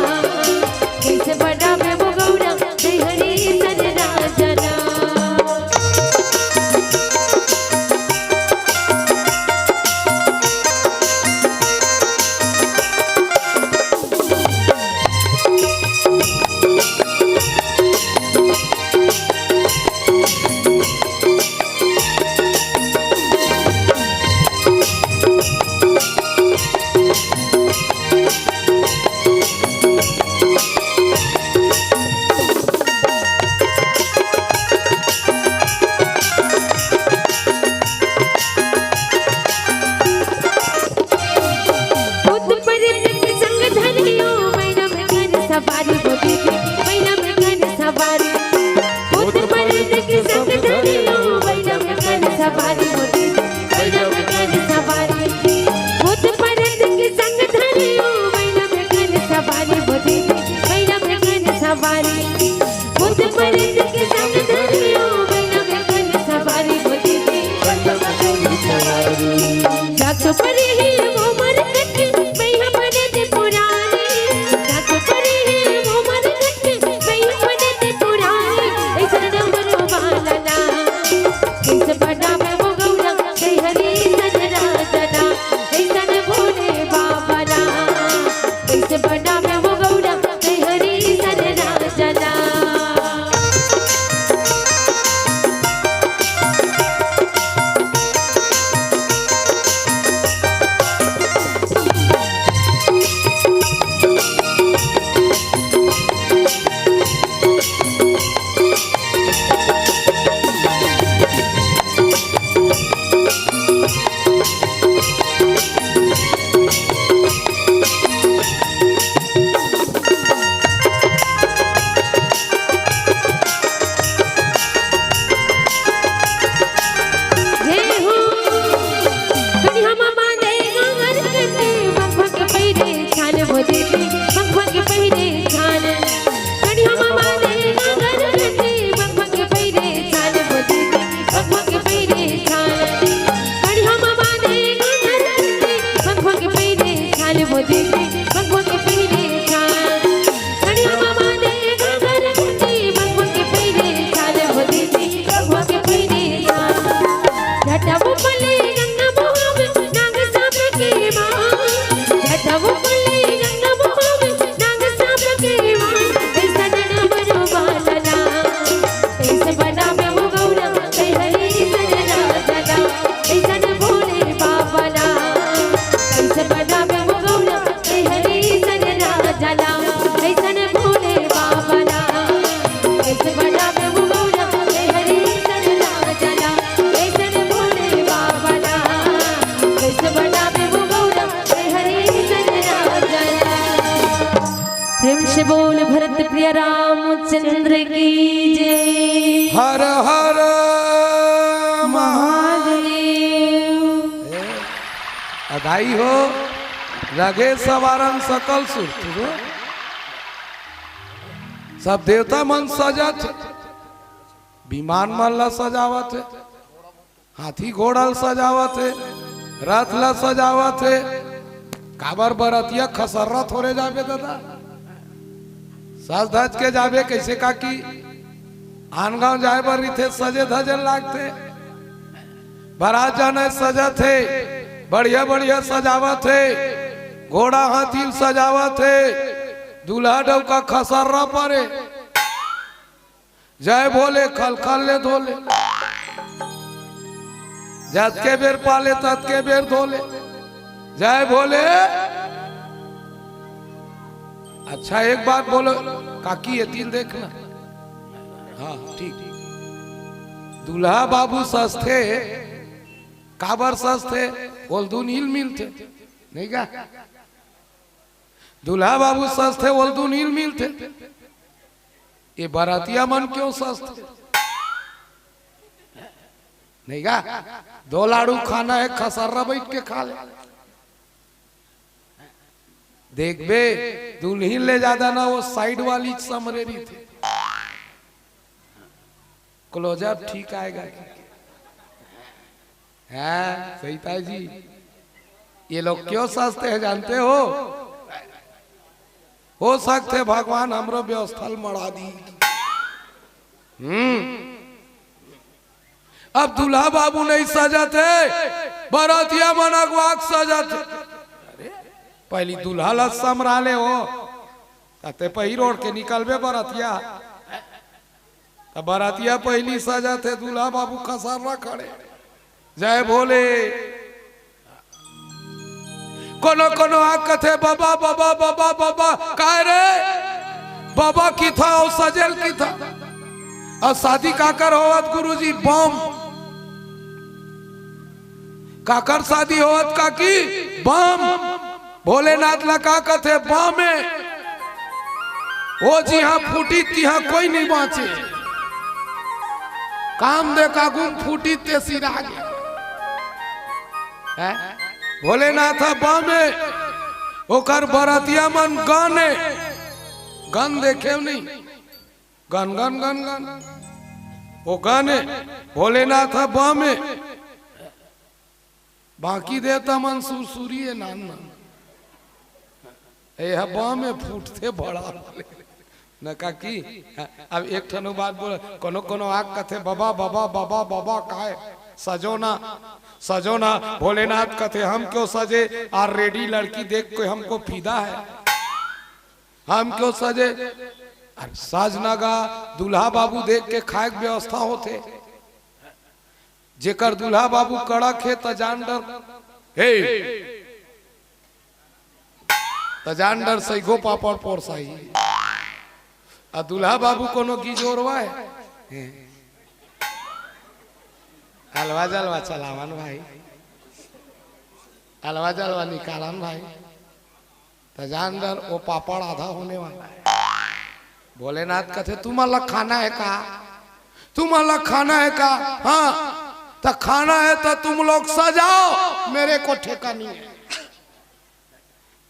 कैसे बनाबे वो गौरा, तेहरी सर राजा ला। भूत प्रेत के संग धरियो, मैना में कर सवारी वो दीदी, मैना में कर सवारी। भूत प्रेत के संग धरियो, मैना में कर सवारी वो दीदी, मैना में कर सवारी। भूत प्रेत के संग धरियो, मैना में कर सवारी वो दीदी, मैना में कर सवारी। भूत प्रेत के संग धरियो, मैना में कर सवारी वो दीदी। जाग तो परी ही वो मर कट, मैं अपने ते पुरानी। जाग तो परी ही वो मर कट, मैं अपने ते पुरानी। ऐसा नंबर वाला ना, कैसे बनाबे वो गौरा, तेहरी सर राजा ला। ऐसन भोले बाबा ला। कैसे बनाबे वो गौरा, तेहरी सर राजा ला। जय हो। कनिहा मा बांधे घाघर गंजी, बकबक पहिरे छान वो दीदी, बकबक पहिरे छान। कनिहा मा बांधे घाघर गंजी, बकबक पहिरे छान वो दीदी, बकबक पहिरे छान। कनिहा मा बांधे घाघर गंजी, बकबक पहिरे छान वो दीदी, बकबक पहिरे छान। कनिहा मा बांधे घाघर गंजी, बकबक पहिरे छान वो दीदी, बकबक पहिरे छान। जटा वो पले गंगा बहावे, नाग सांप के माँ। जटा वो पले गंगा बहावे, नाग सांप के माँ। ऐसा नंबर वाला ना, कैसे बनाबे वो गौरा, तेहरी सर राजा ला। ऐसन भोले बाबा ला, कैसे बनाबे वो गौरा, तेहरी सर राजा ला। ऐसन भोले बाबा ला, कैसे बनाबे वो गौरा, तेहरी सर राजा ला। ऐसन भोले बाबा ला, कैसे बनाबे वो गौरा, तेहरी सर राजा ला। प्रेम से बोल भरत प्रिय रामचंद्र की जय। हर हर महादेव। अदाई हो, रगे सवारन सकल सुर। सब देवता मन सजत हे, विमान मन ला सजावत हे, हाथी घोड़ा ल सजावत हे, रथ ल सजावत हे, काबर बरतिया खसर्रा थोरे जाबे दादा, सज धज के जाबे। कइसे काकी, आन गांव जाए बर रहिथे, सजे धजे लागथे। बरात जाना हे, सजत हे, बढ़िया बढ़िया सजावत हे, घोड़ा हाथी ल सजावत हे, दूल्हा डउका खसर्रा परे। जय भोले, खल खल ले धोले, जतके बेर पाले ततके बेर धोले। जय भोले। अच्छा, एक बात बोलो काकी, ये तीन देखना। हाँ, ठीक। दूल्हा बाबू सजथे, काबर सजथे? ओला दू नील मिलथे, नहीं का? दूल्हा बाबू सजथे, ओला दू नील मिलथे। ये बरतिया मन क्यों सजथे? नहीं का? दो लाड़ू खाना हे, खसर्रा बइठ के खा ले। देखबे, दुल्हिन ले जादा ना, वो side वाली समरे रहिथे। Close-up ठीक आएगा। हाँ, सही ताई जी। ये लोग क्यों सजथे हैं, जानते हो? हो सकथे भगवान हमरो व्यवस्था ल मड़ा दी। हम्म। अब दूल्हा बाबू नहीं सजत हे, बरतिया मन अगवाक सजत हे। अरे, पहिली दूल्हा ल समरा ले हो, तते पहिर ओढ़ के निकलबे बरतिया। त बरतिया पहिली सजत हे, दूल्हा बाबू खसर्रा खड़े। जय भोले। कोनो कोनो आ कथे, "बाबा, बाबा, बाबा, बाबा।" काय रे? बाबा किथा अउ सजेल किथा। अउ शादी काकर होवत गुरुजी? बम। काकर शादी होवत काकी? बम। भोलेनाथ ला का कथे? बामे। ओ जिहां फूटी तिहां कोई नहीं बांचे। काम दे कागुम फूटी ते सिरा गे। हैं? भोलेनाथ ह बामे, ओकर बरतिया मन गने। गन देखे नहीं? Gun, gun, gun, gun. ओ गने, भोलेनाथ ह बामे। बाकी देवता मन सुरसुरी हे नान नान। ए ह बामे फूटथे बड़ा। न काकी, अब एक ठन बात बोल, कोनो कोनो आग कथे, "बाबा, बाबा, बाबा, बाबा, काय? सजो ना, सजो ना।" भोलेनाथ कथे, "हम क्यों सजे? Already लड़की देख के हमको फिदा है, हम क्यों सजे?" अरे सज ना गा, दूल्हा बाबू देख के खाए के व्यवस्था होथे। जेकर दूल्हा बाबू कड़क हे, त जान डर, हे, त जान डर सइघो पापड़ पोरसाही। आ दूल्हा बाबू कोनो गिजोरवा हे, हे। अलवा जलवा चलावन भाई, अलवा जलवा निकालन भाई। त जान डर, वो पापड़ आधा होने वाला है। भोलेनाथ कथे, "तुमन ला खाना है का? तुमन ला खाना है का? हाँ, त खाना है त तुम लोग सजाओ, मेरे को ठेका नहीं है।"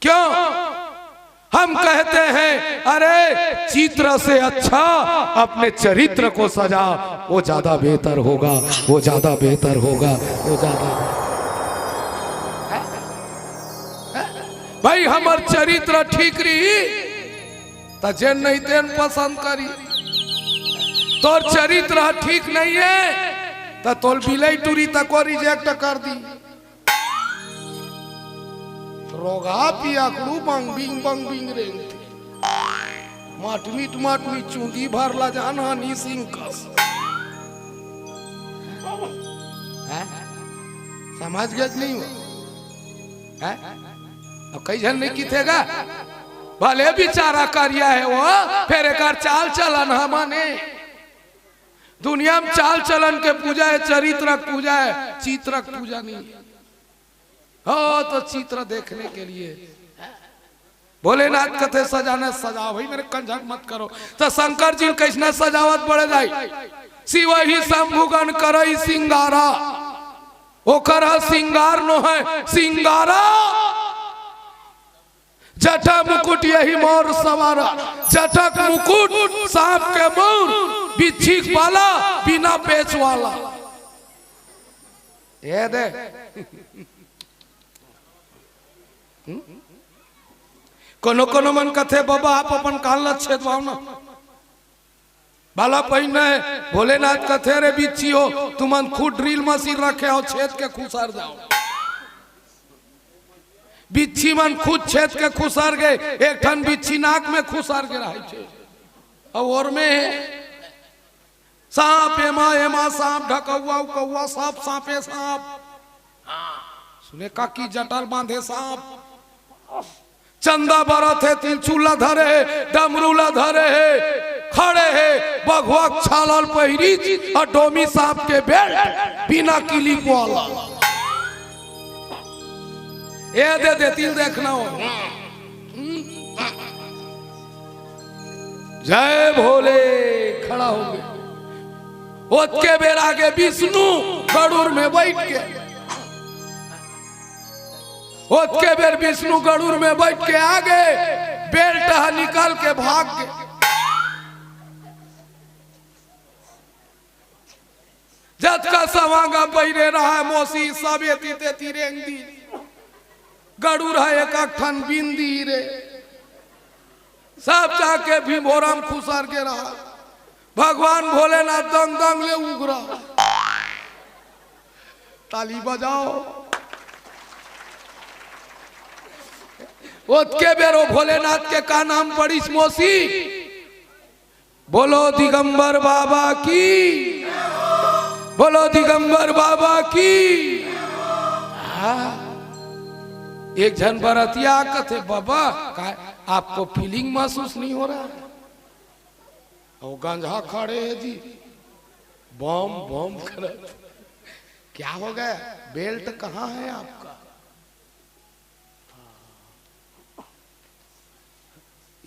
क्यों? हम कहते हैं, अरे, चित्र से अच्छा अपने चरित्र को सजा, वो ज्यादा बेहतर होगा, वो ज्यादा बेहतर होगा, वो ज्यादा। भाई, हमर चरित्र ठीक रही, त जेन नहीं तेन पसंद करी। तोर चरित्र ठीक नहीं है, त तोल बिलई टूरी तको reject कर दी। रोगहा पियकड़ू बंग बिंग, बंग बिंग रेंगथे। माटमीट, माटमीट चूंदी भर ला जान हनी सिंह कस। हैं? समझ गए कि नहीं हो? हैं? अब कई झन नहीं किथे गा? भले बिचारा करिया हे वो, फेर एकर चाल चलन ह माने। दुनिया म चाल चलन के पूजा हे, चरित्र के पूजा हे, चित्र के पूजा नहीं हे। हो तो चित्र देखने के लिए भोलेनाथ कथे सजाना सजाओ, भाई मेरे कंझक मत करो। त शंकर जी कइसना सजावत बड़े जाई, शिव ही शंभुगन करई सिंगारा। ओकर ह सिंगार नो हे, सिंगारा। जटा मुकुट यही मोर सवारा, जटक मुकुट सांप के मूर, बिच्छी के पाला बिना पेच वाला। ये दे। कोनो कोनो मन कथे, "बाबा, आप अपन कान ल छेदवाव ना।" बाला पहिन हे, भोलेनाथ कथे, "रे बिच्छी हो, तुमन खुद ड्रिल मशीन रखे हो, छेद के खुसर जाव।" बिच्छी मन खुद छेद के खुसर गे, एक ठन बिच्छी नाक में खुसर गे रहे छे। अउ ओर में हे सांप, एमा, एमा सांप, ढकौआ, उकौआ, सब सांपे सांप। सुने काकी जटा ल बांधे सांप। चंदा बरत हे, तिलचुल ला धरे हे, डमरू ला धरे हे, खड़े हे, बघवा के छाला ल पहिरिस अउ डोमी सांप के बेल्ट बिना clip वाला। ए दे दे, तिल देखना हो। जय भोले, खड़ा हो गे। ओतके बेर आगे विष्णु गरुड़ में बैठ के, ओतके बेर विष्णु गरुड़ में बैठ के आगे, बेल्ट ह निकाल के भाग गे। जतका सवांगा पहिरे रहा मौसी, सब एती तेती रेंग दिस। गरुड़ ह एक एक ठन बीन दिस रे। सब जाके भीभोरा म खुसर गे रहा। भगवान भोलेनाथ दंग दंग ले उघरा। ताली बजाव। ओतके बेर ओ भोलेनाथ के का नाम पड़िस मौसी? बोलो दिगंबर बाबा की, बोलो दिगंबर बाबा की। हाँ। एक झन बरतिया कथे, "बाबा, का आपको feeling महसूस नहीं हो रहा?" वो गंजा खड़े हे जी, बम बम करत। "क्या हो गया? बेल्ट कहाँ है आपका?"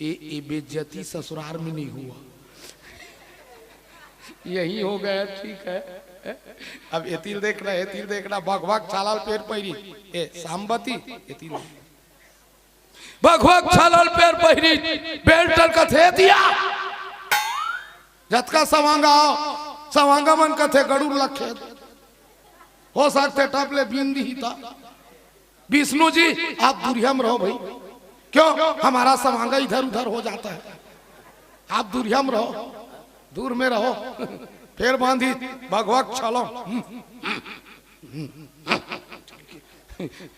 ये, ये बेइज्जती ससुराल में नहीं हुआ। यही हो गया, ठीक है। अब एती ल देखना, एती ल देखना, बघवा के छाला ल पेर पहिरी। ए, सांबती, एती ल। बघवा के छाला ल पेर पहिरी, बेल्ट ल कथे दिया। जतका सवांगा हो, सवांगा मन कथे गरुड़ ल खेद। हो सकथे टप ले बीन दिही ता। विष्णु जी, आप दूरिया में रहो भाई, क्यों हमारा समांगा इधर उधर हो जाता है, आप दूरिया में रहो, दूर में रहो। फिर बांधी भगवा छलो।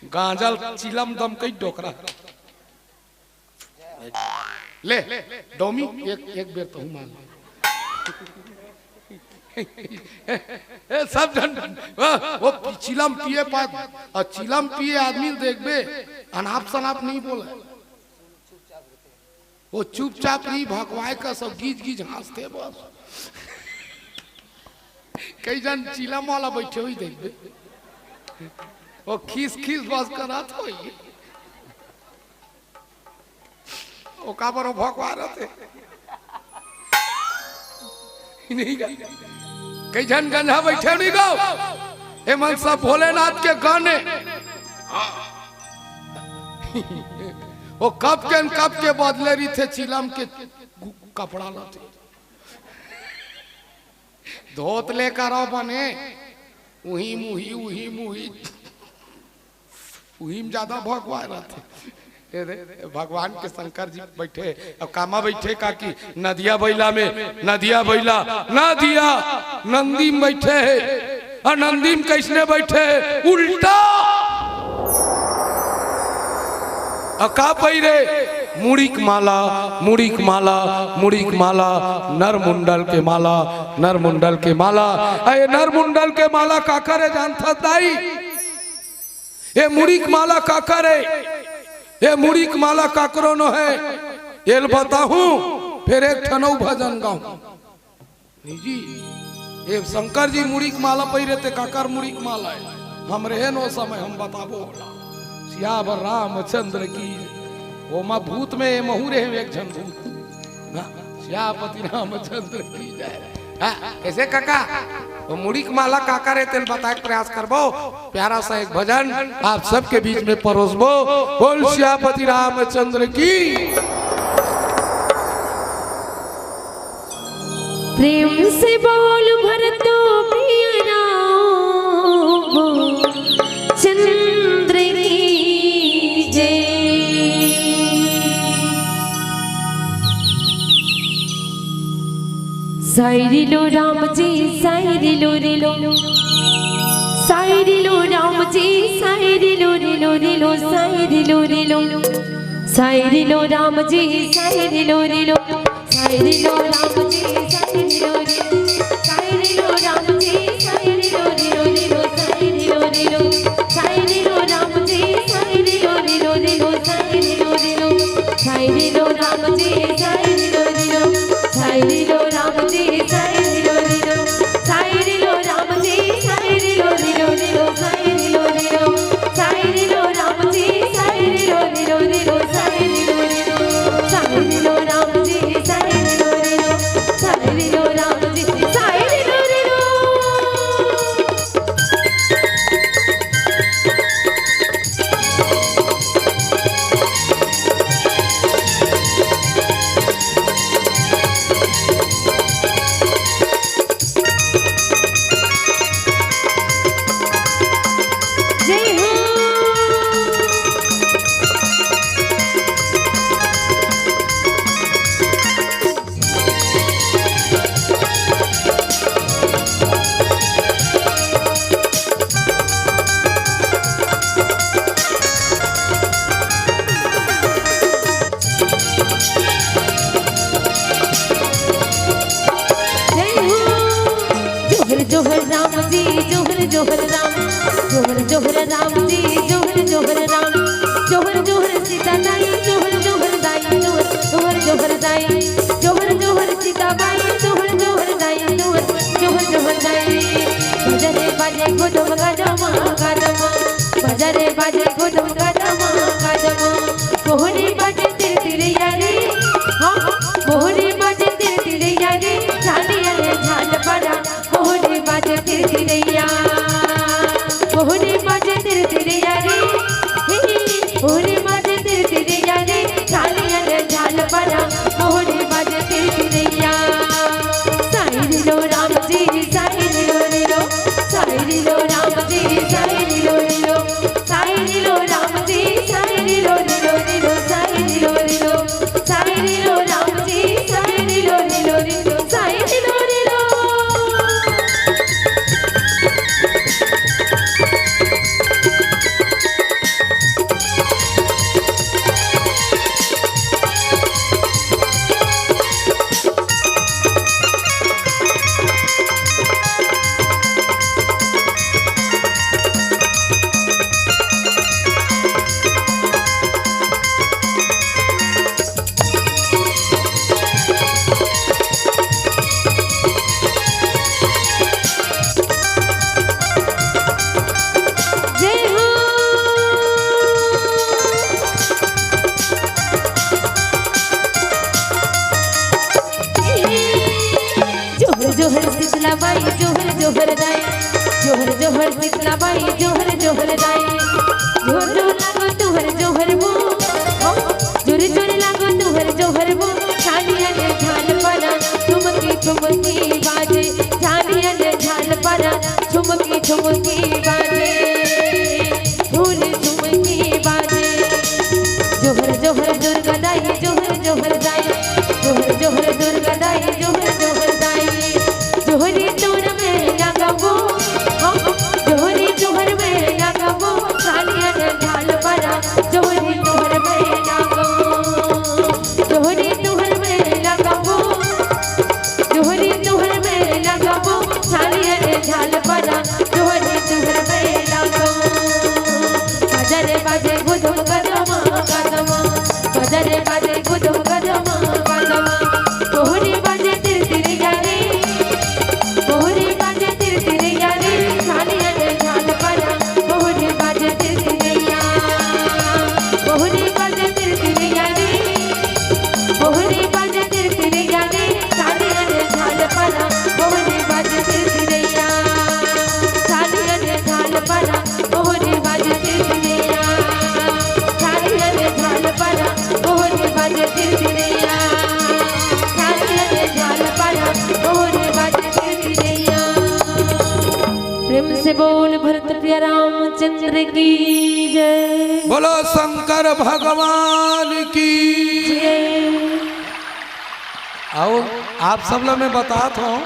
गांजल चिलम दम कई डोकरा। ले, डोमी, एक, एक बेर तहूँ मान ले। ए, सब झन, वो, वो चिलम पिए पात, अउ चिलम पिए आदमी ल देखबे, अनाप सनाप नहीं बोले। वो चुपचाप नहीं भकवाए का सब गीज गीज हाँसथे बस। कई झन चिलम वाला बइठे होही देखबे, वो खीस खीस बस करत होही। ओ काबर ओ भकवा रथे? नहीं गा। कई झन गंजा बइठे नहीं गा। एमन सब भोलेनाथ के गण ए। ओ कब के न कब के बदले रहिथे चिलम के गु-, कपड़ा लाथे। धोत ले करो बने। उही मुही, उही मुही। उही में ज्यादा भगवान रहथे। ए दे, भगवान के शंकर जी बइठे, अब कामा बइठे काकी, नदिया बइला में, नदिया बइला, नदिया, नंदी में बइठे हे, अउ नंदी में कइसने बइठे हे? उल्टा। अउ का पहिरे? मुड़ी के माला, मुड़ी के माला, मुड़ी के माला, नरमुंडल के माला, नरमुंडल के माला। अ, ए नरमुंडल के माला काकर ए जानथस दाई? ए मुड़ी के माला काकर ए? ए मुड़ी के माला काकरो नो हे? एला बताहूं, फेर एक ठन अउ भजन गाहूं। नहीं जी, ए शंकर जी मुड़ी के माला पहिरे ते काकर मुड़ी के माला ए? हम रहेन ओ समय, हम बताबो ओला। सियावर रामचंद्र की, ओमा भूत में ए महूं रहेंव एक झन भूत। हाँ, सियापति रामचंद्र की जय। हाँ, कइसे काका? ओ मुड़ी के माला काकर ए तेला बताए के प्रयास करबो। प्यारा सा एक भजन आप सबके बीच में परोसबो। बोल सियापति रामचंद्र की। प्रेम से बोल भरतो प्रिय राम चंद्र की जय। सायरी लो राम जी, सायरी लो रे लो। सायरी लो राम जी, सायरी लो रे लो रे लो, सायरी लो रे लो। सायरी लो राम जी, सायरी लो रे लो। सायरी लो राम जी, सायरी लो रे। सायरी लो राम जी, सायरी लो रे लो रे लो, सायरी लो रे लो। सायरी लो राम जी, सायरी लो रे लो रे लो, सायरी लो रे लो। सायरी लो राम जी, सायरी लो रे लो। सायरी लो राम जी, सायरी लो रे लो। सायरी लो राम जी, सायरी लो रे लो रे लो, सायरी लो रे लो। सायरी लो राम जी, सायरी लो रे लो रे लो, सायरी लो रे लो। सायरी लो राम जी, सायरी लो रे लो। सायरी लो राम जी, सायरी लो रे लो। जय हो। जय हो। जोहर जोहर राम जी, जोहर जोहर राम। जोहर जोहर राम जी, जोहर जोहर राम। जोहर जोहर सीता दाई, जोहर जोहर दाई, जोहर, जोहर जोहर दाई। जोहर जोहर सीता बाई, जोहर जोहर दाई, जोहर, जोहर जोहर दाई। बजा रे बाजे गुदुम गदमा, गदमा। बजा रे बाजे गुदुम गदमा, गदमा। मोहरी बाजे तिर तिर यारी, हाँ, मोहरी बाजे तिर तिर यारी, झालिया रे झाल परा। मोहरी बाजे तिर तिर या, मोहरी बाजे तिर तिर यारी, ही, मोहरी बाजे तिर तिर यारी, झालिया रे झाल परा। मोहरी बाजे तिर तिर या। सायरी लो राम जी, सायरी लो रे लो। सायरी लो राम जी, सायरी लो रे लो। सायरी लो राम जी, सायरी लो रे लो रे लो, सायरी लो रे लो। सायरी लो राम जी, सायरी लो रे लो रे लो, सायरी लो रे लो। जय हो। जोहर जोहर शीतला बाई, जोहर जोहर दाई। जोहर जोहर शीतला बाई, जोहर जोहर दाई। जोहर जोहर लागो तोहर जोहर वो, जोहर जोहर लागो तोहर जोहर वो। झालिया रे झाल परा, ठुमकी ठुमकी बाजे। झालिया रे झाल परा, ठुमकी ठुमकी बाजे। ढोल ठुमकी बाजे। जोहर जोहर दुर्गा दाई, जोहर जोहर दाई। जोहर जोहर दुर्गा दाई, जोहर जोहर दाई। जोहरी तोर में लगाबो, हाँ, जोहरी तोहर में लगाबो। झालिया रे झाल परा, जोहरी तोहर में लगाबो। जोहरी तोहर में लगाबो। जोहरी तोहर में लगाबो, झालिया रे झाल परा, जोहरी तोहर में लगाबो। बजा रे बाजे गुदुम गदमा, गदमा। बजा रे बाजे गुदुम गदमा, गदमा। मोहरी बाजे तिर तिर यारी। मोहरी बाजे तिर तिर यारी। झालिया रे झाल परा। मोहरी बाजे तिर तिर या। मोहरी बाजे तिर तिर यारी। मोहरी बाजे तिर तिर यारी, झालिया रे झाल परा, मोहरी बाजे तिर तिर या। झालिया रे झाल परा, मोहरी बाजे तिर तिर या। झालिया रे झाल परा, मोहरी बाजे तिर तिर या। झालिया रे झाल परा, मोहरी बाजे तिर तिर या। प्रेम से बोल भरत प्रिया रामचंद्र की जय। बोलो शंकर भगवान की। जय। अउ आप सब ला मैं बतात हूँ,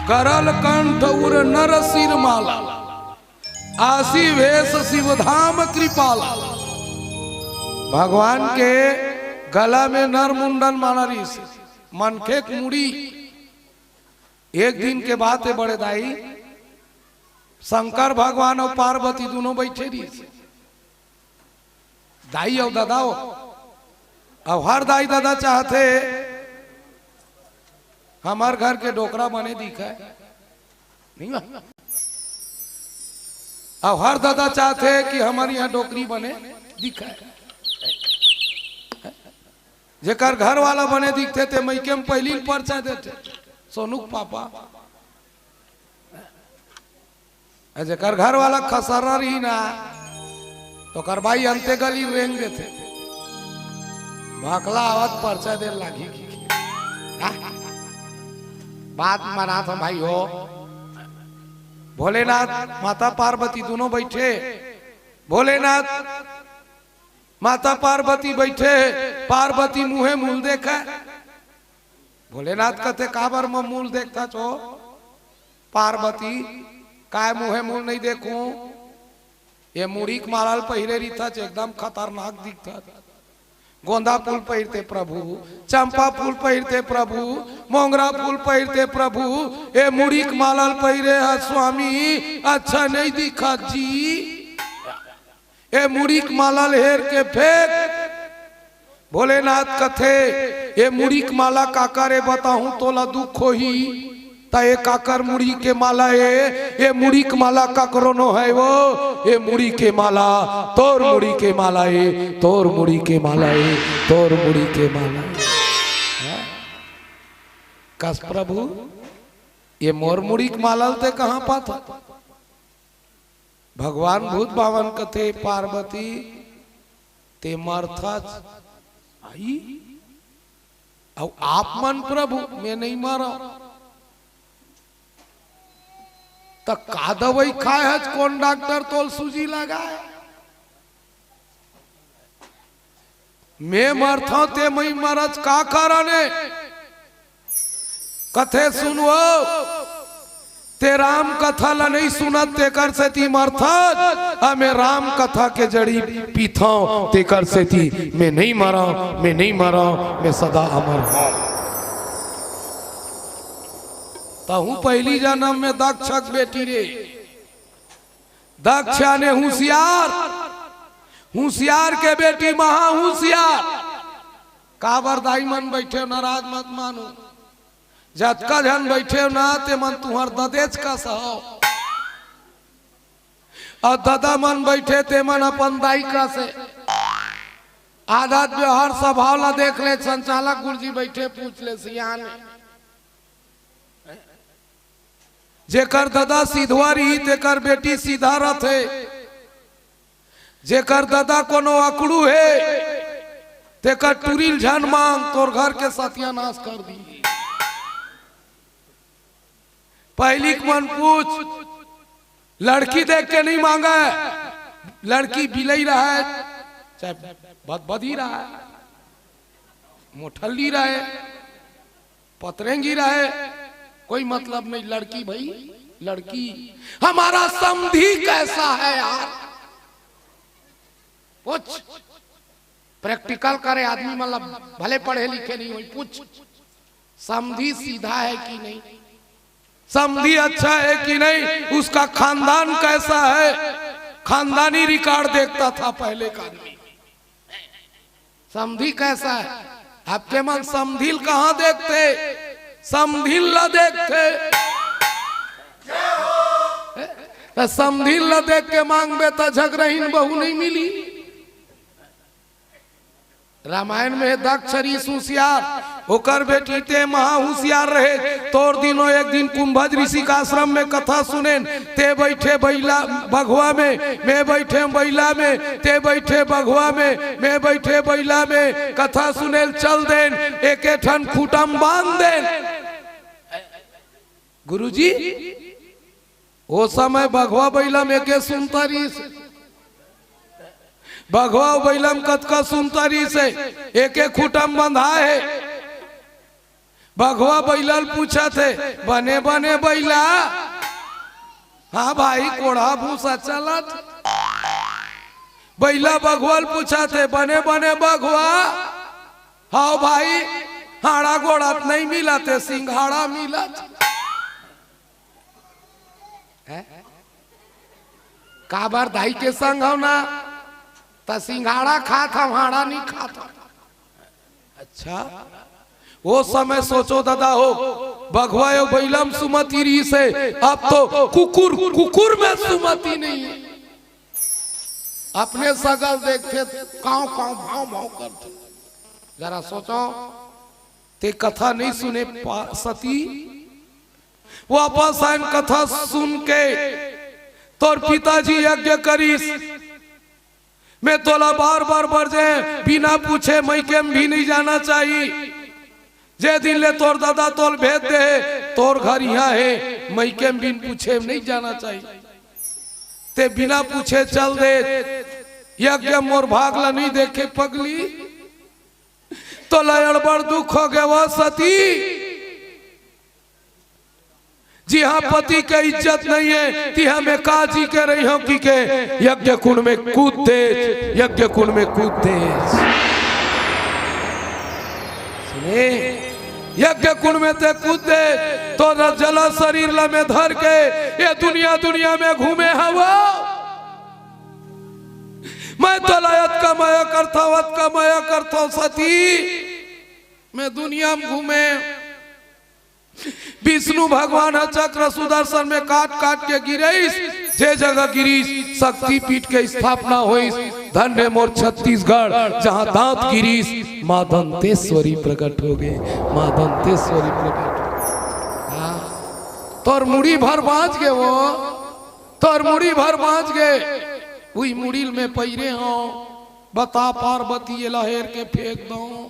गरल कंठ उर नर सिर माला, आसी भेष शिव धाम कृपाला। भगवान के गला में नर मुंडन माना रिहिस, मनखे के मुड़ी। एक दिन के बात हे बड़े दाई, शंकर भगवान अउ पार्वती दूनों बइठे रिहिस, दाई अउ ददा हो। अब हर दाई ददा चाहथे हमर घर के डोकरा बने दिखय, नहीं बा? अब हर ददा चाहथे कि हमर यहाँ डोकरी बने दिखय। जेकर घर वाला बने दिखथे ते मइके में पहिली ल परिचय देथे, सोनू के पापा। अउ जेकर घर वाला खसरा रही ना, तो ओकर बाई अंते गली रेंग देथे, भकला आवत परिचय दे लागी। बात मनात हूँ भाई हो। भोलेनाथ माता पार्वती दूनों बइठे, भोलेनाथ माता पार्वती बइठे, पार्वती मुँहे मूल देखय। भोलेनाथ कथे, "काबर म मूल देखथच ओ पार्वती, काय मुँहे मूल नइ देखूं? ये मुड़ी के माला ल पहिरे रिथच, एकदम खतरनाक दिखथच। गोंदा फूल पहिरते प्रभु, चंपा फूल पहिरते प्रभु, मोंगरा फूल पहिरते प्रभु, ये मुड़ी के माला ल पहिरे ह स्वामी, अच्छा नइ दिखत जी।" ए मुड़ी के माला ल हेर के फेंक। भोलेनाथ कथे, "ए मुड़ी के माला काकर ए बताहूं तोला दुख होही।" त ए काकर मुड़ी के माला ए, ए मुड़ी के माला काकरो नो हे वो, ए मुड़ी के माला तोर मुड़ी के माला ए, तोर मुड़ी के माला ए, तोर मुड़ी के माला ए। कस प्रभु, ए मोर मुड़ी के माला ल ते कहां पात? भगवान भूत बावन कथे, "पार्वती, ते मरथच आई, अउ आप मन प्रभु, मैं नहीं मरव।" त का दवाई खाए हच, कोन डॉक्टर तोल सूजी लगाए? मैं मरथंव ते मई मरच का कारण ए? कथे सुनवो, ते राम कथा ल नहीं सुनत तेकर सेती मरथच, अ मैं राम कथा के जड़ी पीथंव तेकर सेती मैं नहीं मरंव, मैं नहीं मरंव, मैं सदा अमर हंव। तहूं पहिली जनम में दक्ष के बेटी रे। दक्ष याने हुसियार, हुसियार के बेटी महा हुसियार। काबर दाई मन बइठे हो, नाराज मत मानो। जतका झन बइठे हो ना, ते मन तुंहर ददेच कस हो। अउ ददा मन बइठे, ते मन अपन दाई कस हे। आदत व्यवहार स्वभाव ला देख ले, संचालक गुरुजी बइठे, पूछ ले सियान। जेकर ददा सिधवा रही, तेकर बेटी सीधा रथे। जेकर ददा कोनो अकड़ू हे, तेकर टुरी ल झन मांग, तोर घर के सत्यानाश कर दी। पहिली के मन पूछ, लड़की देख के नहीं मांगे, लड़की बिलई रहे, चाहे बदबदी रहे, मोठल्ली रहे, पतरेंगी रहे, कोई मतलब नहीं। लड़की भाई, लड़की। हमारा समधी कैसा है यार? पूछ। प्रैक्टिकल करे आदमी, मतलब भले पढ़े लिखे नहीं होई, पूछ। समधी सीधा है कि नहीं, समधी अच्छा है कि नहीं, उसका खानदान कैसा है, खानदानी रिकॉर्ड देखता था पहले का आदमी। समधी कैसा है? अब ते मन समधी ल कहां देखते? समधिन ला देखते। त समधिन ला देख के मांगबे त झगरहिन बहू नहीं मिली। रामायण में दक्ष रिहिस हुसियार, ओकर बेटी ते महा हुसियार रहे। तोर दिनो एक दिन कुंभज ऋषि का आश्रम में कथा सुनेन, ते बइठे बइला बघवा में, मैं बइठे बइला में, ते बइठे बघवा में, मैं बइठे बइला में, कथा सुनेल चल देन, एके ठन खूंटा म बांध देन। गुरुजी, ओ समय बघवा बइला में एके सुनता रिहिस, बघवा अउ बइला में कतका सुनता रिहिस हे, एके खूंटा म बंधाए हे। बघवा बइला ल पूछत हे, "बने बने बइला?" "हाँ भाई, कोढ़ा भूसा चलत।" बइला बघवा ल पूछत हे, "बने बने बघवा?" "हाँ भाई, हाड़ा गोड़ा त नइ मिलत हे, सिंघाड़ा मिलत।" हैं? काबर दाई के संग हव ना, त सिंघाड़ा खात हव, हाड़ा नइ खात हव। अच्छा, ओ समय सोचो ददा हो, बघवा अउ बइला म सुमति रिहिस हे, अब तो कुकुर, कुकुर में सुमति नइ हे। अपने सगा ल देखथे, कांव कांव भांव भांव करथे। जरा सोचो, ते कथा नइ सुने पा-, सती, वापस आएन कथा सुन के, "तोर पिताजी यज्ञ करिस, मैं तोला बार बार बरजे, बिना पूछे मइके म भी नइ जाना चाही। जे दिन ले तोर ददा तोल भेज दे हे, तोर घर इहाँ हे, मइके म बिन पूछे नइ जाना चाही। ते बिना पूछे चल दे, यज्ञ मोर भाग ला नइ देखे पगली।" तोला अड़बड़ दुख हो गे वो सती, जिहाँ पति के इज्जत नइ हे, तिहाँ मैं का जी के रहिहूँ कि के यज्ञ कुंड में कूद देस, यज्ञ कुंड में कूद देस। सुने, यज्ञ कुंड में ते कूद देस, तोर जला शरीर ला मैं धर के ये दुनिया, दुनिया में घूमे हवँ। मैं तोला अतका मया करथँव, अतका मया करथँव सती, मैं दुनिया म घूमे। विष्णु भगवान ह चक्र सुदर्शन में काट काट के गिरइस, जे जगह गिरिस शक्तिपीठ के स्थापना होइस। धन्य मोर छत्तीसगढ़, जहाँ दांत गिरिस माँ दंतेश्वरी प्रकट हो गे, माँ दंतेश्वरी प्रकट हो गे। हाँ, तोर मुड़ी भर बाँच गे वो, तोर मुड़ी भर बाँच गे, उही मुड़ी ल मैं पहिरे हँव। बता पार्वती, एला हेर के फेंक दँव।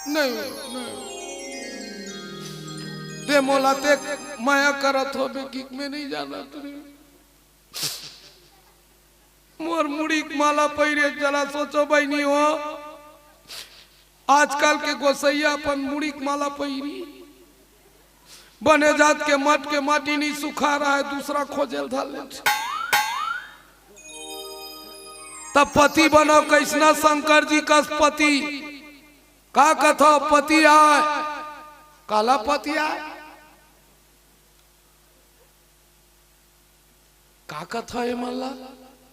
नहीं, नहीं। ते मोला ते मया करत होबे कि मैं नइ जानत रहेंव। मोर मुड़ी के माला पहिरे, जरा सोचो बहिनी हो, आजकल के गोसइया अपन मुड़ी के माला पहिरी। बने जात के मठ के माटी नइ सुखा रहा है, दूसरा खोजे ल धर ले। त पति बनो कइसना शंकर जी कस पति। का कथव पति आय? काला पति आय? का कथव एमन ला?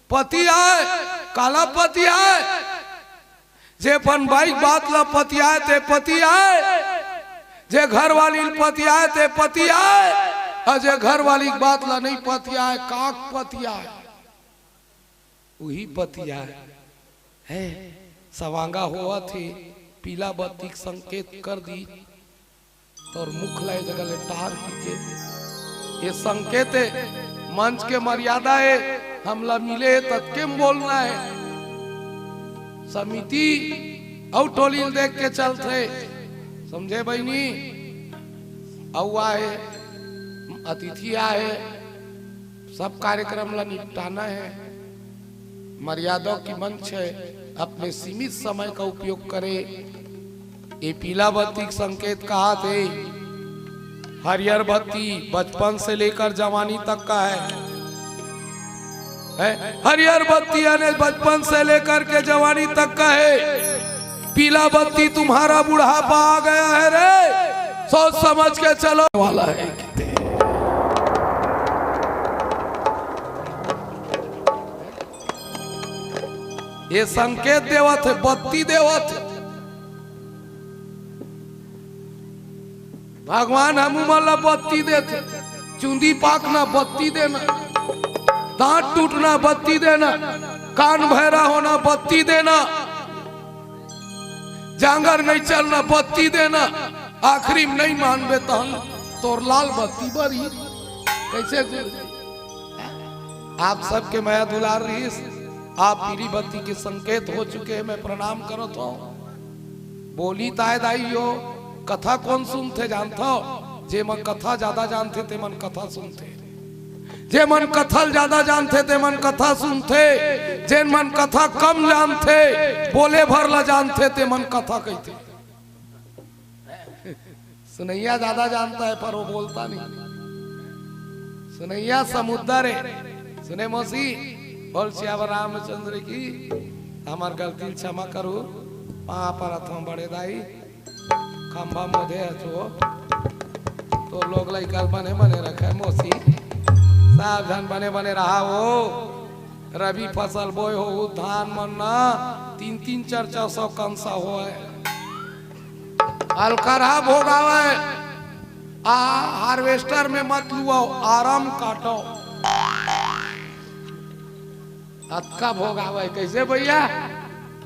पति आय, काला पति आय? जे अपन बाई के बात ला पतियाय ते पति आय, जे घरवाली ल पतियाय ते पति आय, अउ जे घरवाली के बात ला नइ पतियाय, का पति आय? उही पति आय। हे, सवांगा होवत हे, पीला बत्ती के संकेत कर दी। तोर मुख ला ए जगह ले टार के, ये संकेत हे, मंच के मर्यादा हे, हमला मिले हे ततके म बोलना हे। समिति अउ टोली ल देख के चलथे, समझे बहिनी? अउ आए, अतिथि आए, सब कार्यक्रम ला निपटाना हे। मर्यादा की मंच है, अपने सीमित समय का उपयोग करें। ये पीला बत्ती के संकेत कहाथे, हरियर बत्ती बचपन से लेकर जवानी तक का है, है? हरियर बत्ती यानी बचपन से लेकर के जवानी तक का है। पीला बत्ती तुम्हारा बुढ़ापा आ गया है रे, सोच समझ के चलो वाला है। ये संकेत देवत हे, बत्ती देवत हे। भगवान हमू मन ला बत्ती देथे, चुंदी पाकना बत्ती देना, दांत टूटना बत्ती देना, कान भैरा होना बत्ती देना, जांगर नहीं चलना बत्ती देना, आखिरी में नहीं मानबे तहन तोर लाल बत्ती बरी। कैसे गुरु? आप सबके मया दुलार रहिस, आप पीली बत्ती के संकेत हो चुके हैं, मैं प्रणाम करत हूँ। बोली ताय दाई हो, कथा कोन सुनथे जानथव? जे मन कथा ज्यादा जानथे ते मन कथा सुनथे, जे मन कथा ल ज्यादा जानथे ते मन कथा सुनथे, जेन मन कथा कम जानथे, बोले भर ला जानथे ते मन कथा कहिथे। सुनैया ज्यादा जानता है, पर वो बोलता नहीं। सुनैया समुद्र है। सुने मौसी, बोल सियावर रामचंद्र की। हमार गलती ल क्षमा करू। पाँव परत हँव बड़े दाई। खंभा मोदे हस वो। तो लोग लइका ल बने बने रखे मौसी। सब झन बने बने रहा वो। रबी फसल बोए हो, धान मन ना तीन तीन चार चार सौ कंसा होए। अलकरहा भोगावय, आ harvester में मत लुआव, आराम काटव। अतका भोगावय, कइसे भइया?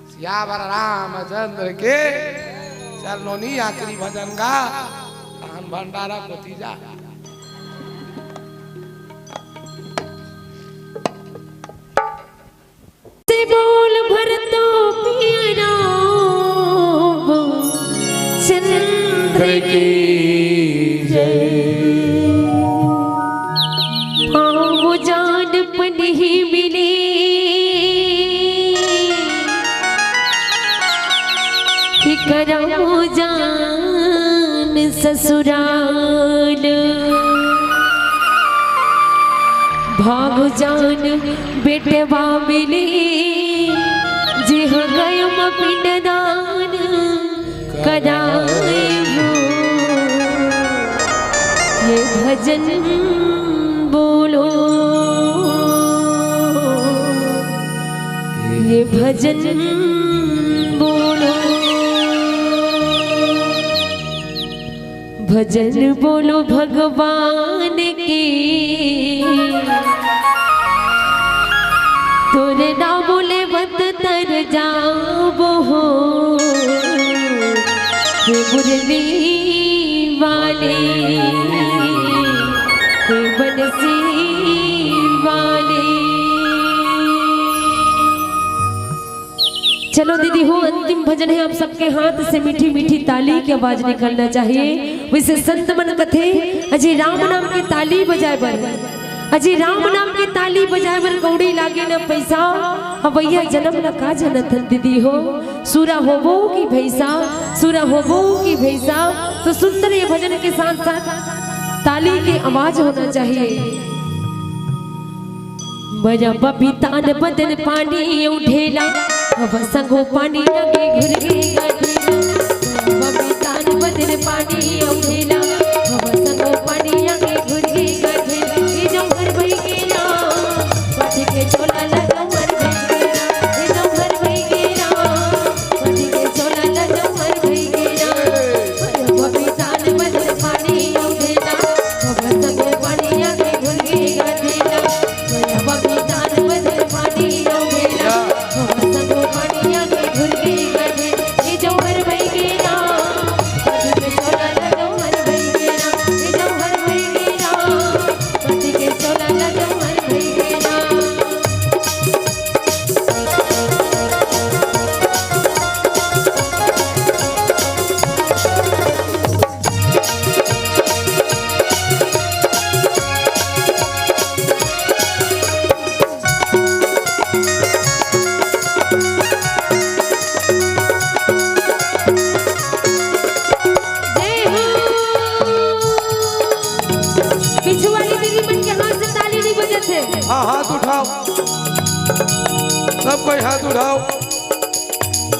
सियावर रामचंद्र के। चल नोनी, आखिरी भजन गा, तहन भंडारा कोती जा। से बोल भरतो पिया राम चंद्र की जय। पाँव जान पनही मिले, कि करम जान ससुराल। भाग जान बेटवा मिली, जिह गयम पिंडदान कराए हो। ये भजन बोलो, ये भजन बोलो। भजन बोलो भगवान के, तोरे नाम लेवत तर जाबो हो। हे मुरली वाले, हे बंसी वाले। चलो दीदी हो, अंतिम भजन है, आप सबके हाथ से मीठी मीठी ताली की आवाज निकलना चाहिए। वैसे संत मन कथे, अजी राम नाम के ताली बजाए बर, अजी राम नाम के ताली बजाए बर कौड़ी लागे न पैसा। अब भैया जन्म न का जनत हन दीदी हो, सुरा होबो की भैंसा, सुरा होबो की भैंसा। तो सुंदर ये भजन के साथ साथ ताली की आवाज होना चाहिए। मया बबीतान बदन पानी उठेला, अब संगो पानी आगे घुर गे गाठेला। बबीतान बदन पानी उठेला, अब संगो पानी आगे घुर गे गाठेला। ए जौहर भई गेला, पाटी के चोला ला जौहर भई गेला। ए जौहर भई गेला, पाटी के चोला ला जौहर भई गेला। मया बबीतान बदन पानी उठेला, अब संगो पानी आगे घुर गे गाठेला। जय हो। पीछू वाली दीदी मन के हाथ से ताली नहीं बजत हे। हाँ, हाथ उठाओ, सब कोई हाथ उठाओ।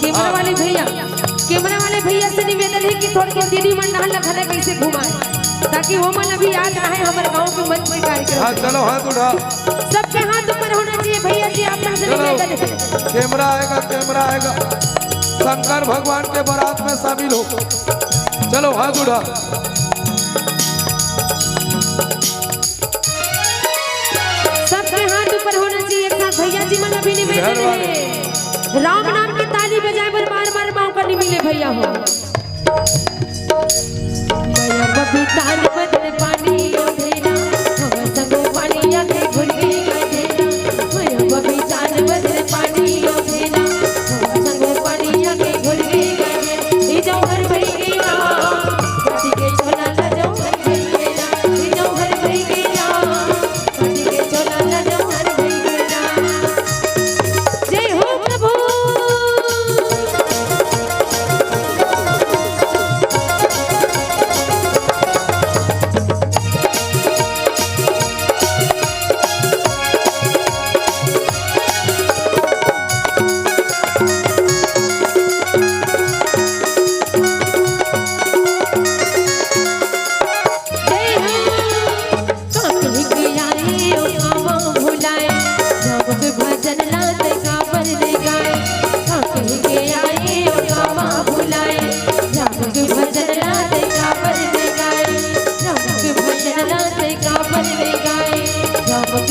कैमरा हाँ। वाले भैया, कैमरा वाले भैया से निवेदन है कि थोड़ के दीदी मन नहल नखले कैसे घुमाए, ताकि वो मन अभी याद रहे हमारे गाँव के मंच के कार्यक्रम। हाँ, चलो हाथ उठाओ। सबके हाथ ऊपर होना चाहिए भैया जी, आप मन से चलो, निवेदन है। कैमरा आएगा, कैमरा आएगा, शंकर भगवान के बारात में शामिल हो। चलो हाथ उठा। सबके हाथ ऊपर होना चाहिए एक साथ। भैया जी मन अभी निवेदन है, राम नाम के ताली बजाए बर बार बार मौका नहीं मिले भैया हो।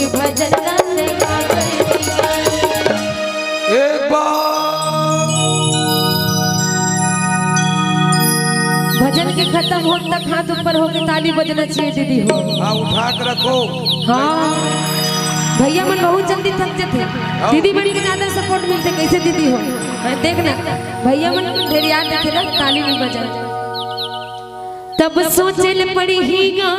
भजन ला जयकार। एक बार भजन के खत्म होत तक हाथ ऊपर होके ताली बजना चाहिए दीदी हो। हाँ, उठा के रखो। हाँ, भैया मन बहुत जल्दी थक जाथे। हाँ। दीदी मन के ज्यादा सपोर्ट मिलथे, कैसे दीदी हो? हाँ, देख ना, भैया मन ढेरिया देखे ना, ताली नहीं बजा। तब सोचे ल पड़ही गा।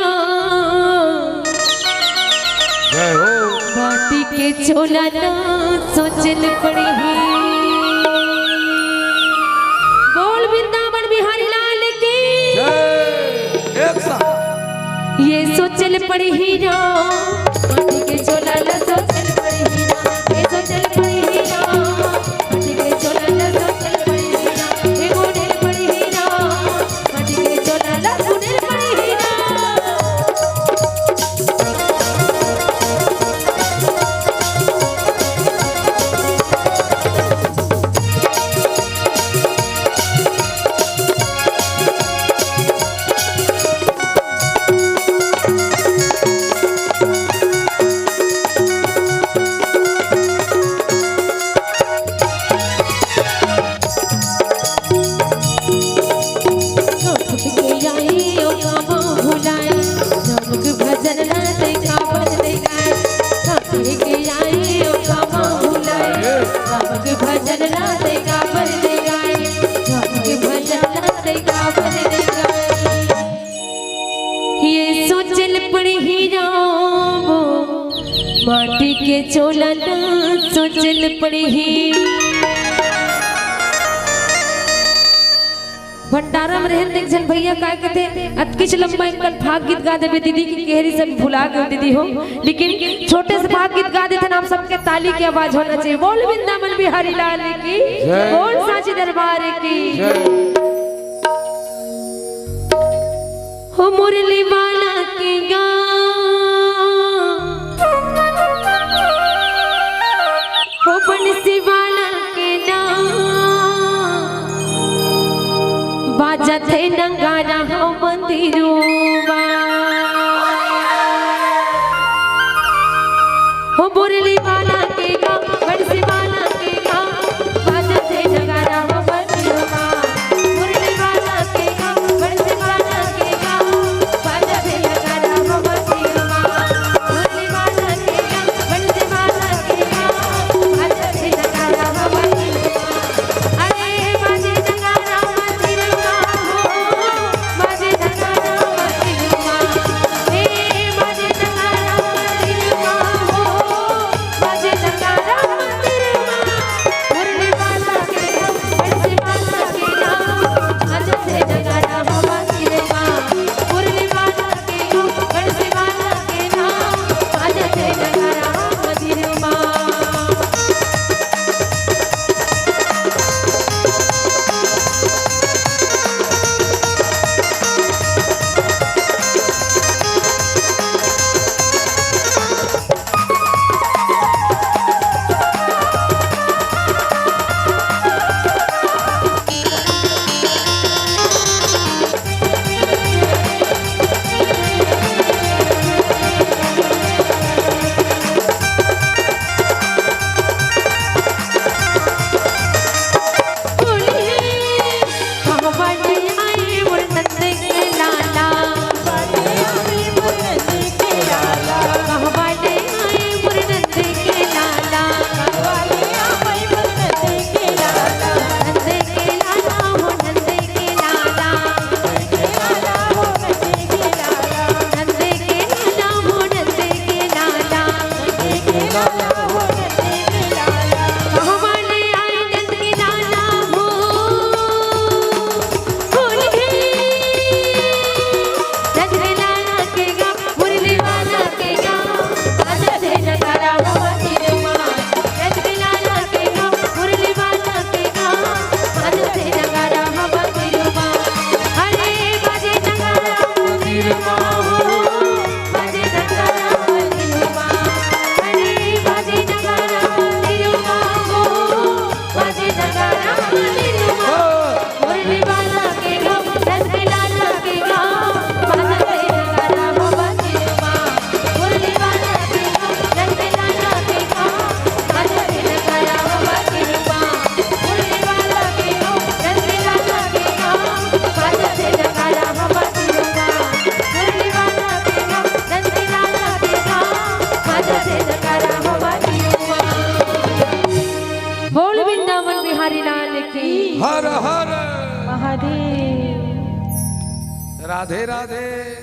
जय हो। माटी के चोला ना सोचे ल पड़ही। बोल वृंदावन बिहारी लाल की। जय। एक साथ। ये सोचे ल पड़ही ना, माटी के चोला ना सोचे ल पड़ही ना, ये सोचे ल पड़ही ना। ये सोचल पड़ही राम, माटी के चोला ना सोचल पड़ही। भंडारा में रहन देख झन भैया काय कहते, अतकिच लंबा एक कल फाग गीत गा देबे दीदी की केहरी सब भुला गए दीदी हो। लेकिन छोटे से फाग गीत गा देते ना, आप सबके ताली की आवाज होना चाहिए। बोल वृंदावन बिहारी लाल की, जय। बोल सांची दरबार की। जय। हो मुरली वाला के गाँव, हो बंसी वाला के नाम, बाजत हे नगारा हो मंदिरुआ। हो मुरली वाला के गाँव, बंसी वाला के गाँव, बाजत हे नगारा हो मंदिरुआ। मुरली वाला के गाँव, बंसी वाला के गाँव, बाजत हे नगारा हो मंदिरुआ। मुरली वाला के गाँव, बंसी वाला के गाँव, बाजत हे नगारा हो मंदिरुआ। अरे बाजे नगारा मंदिरुआ हो, बाजे नगारा मंदिरुआ। ए बाजे नगारा मंदिरुआ हो, बाजे हर हर महादेव। राधे राधे।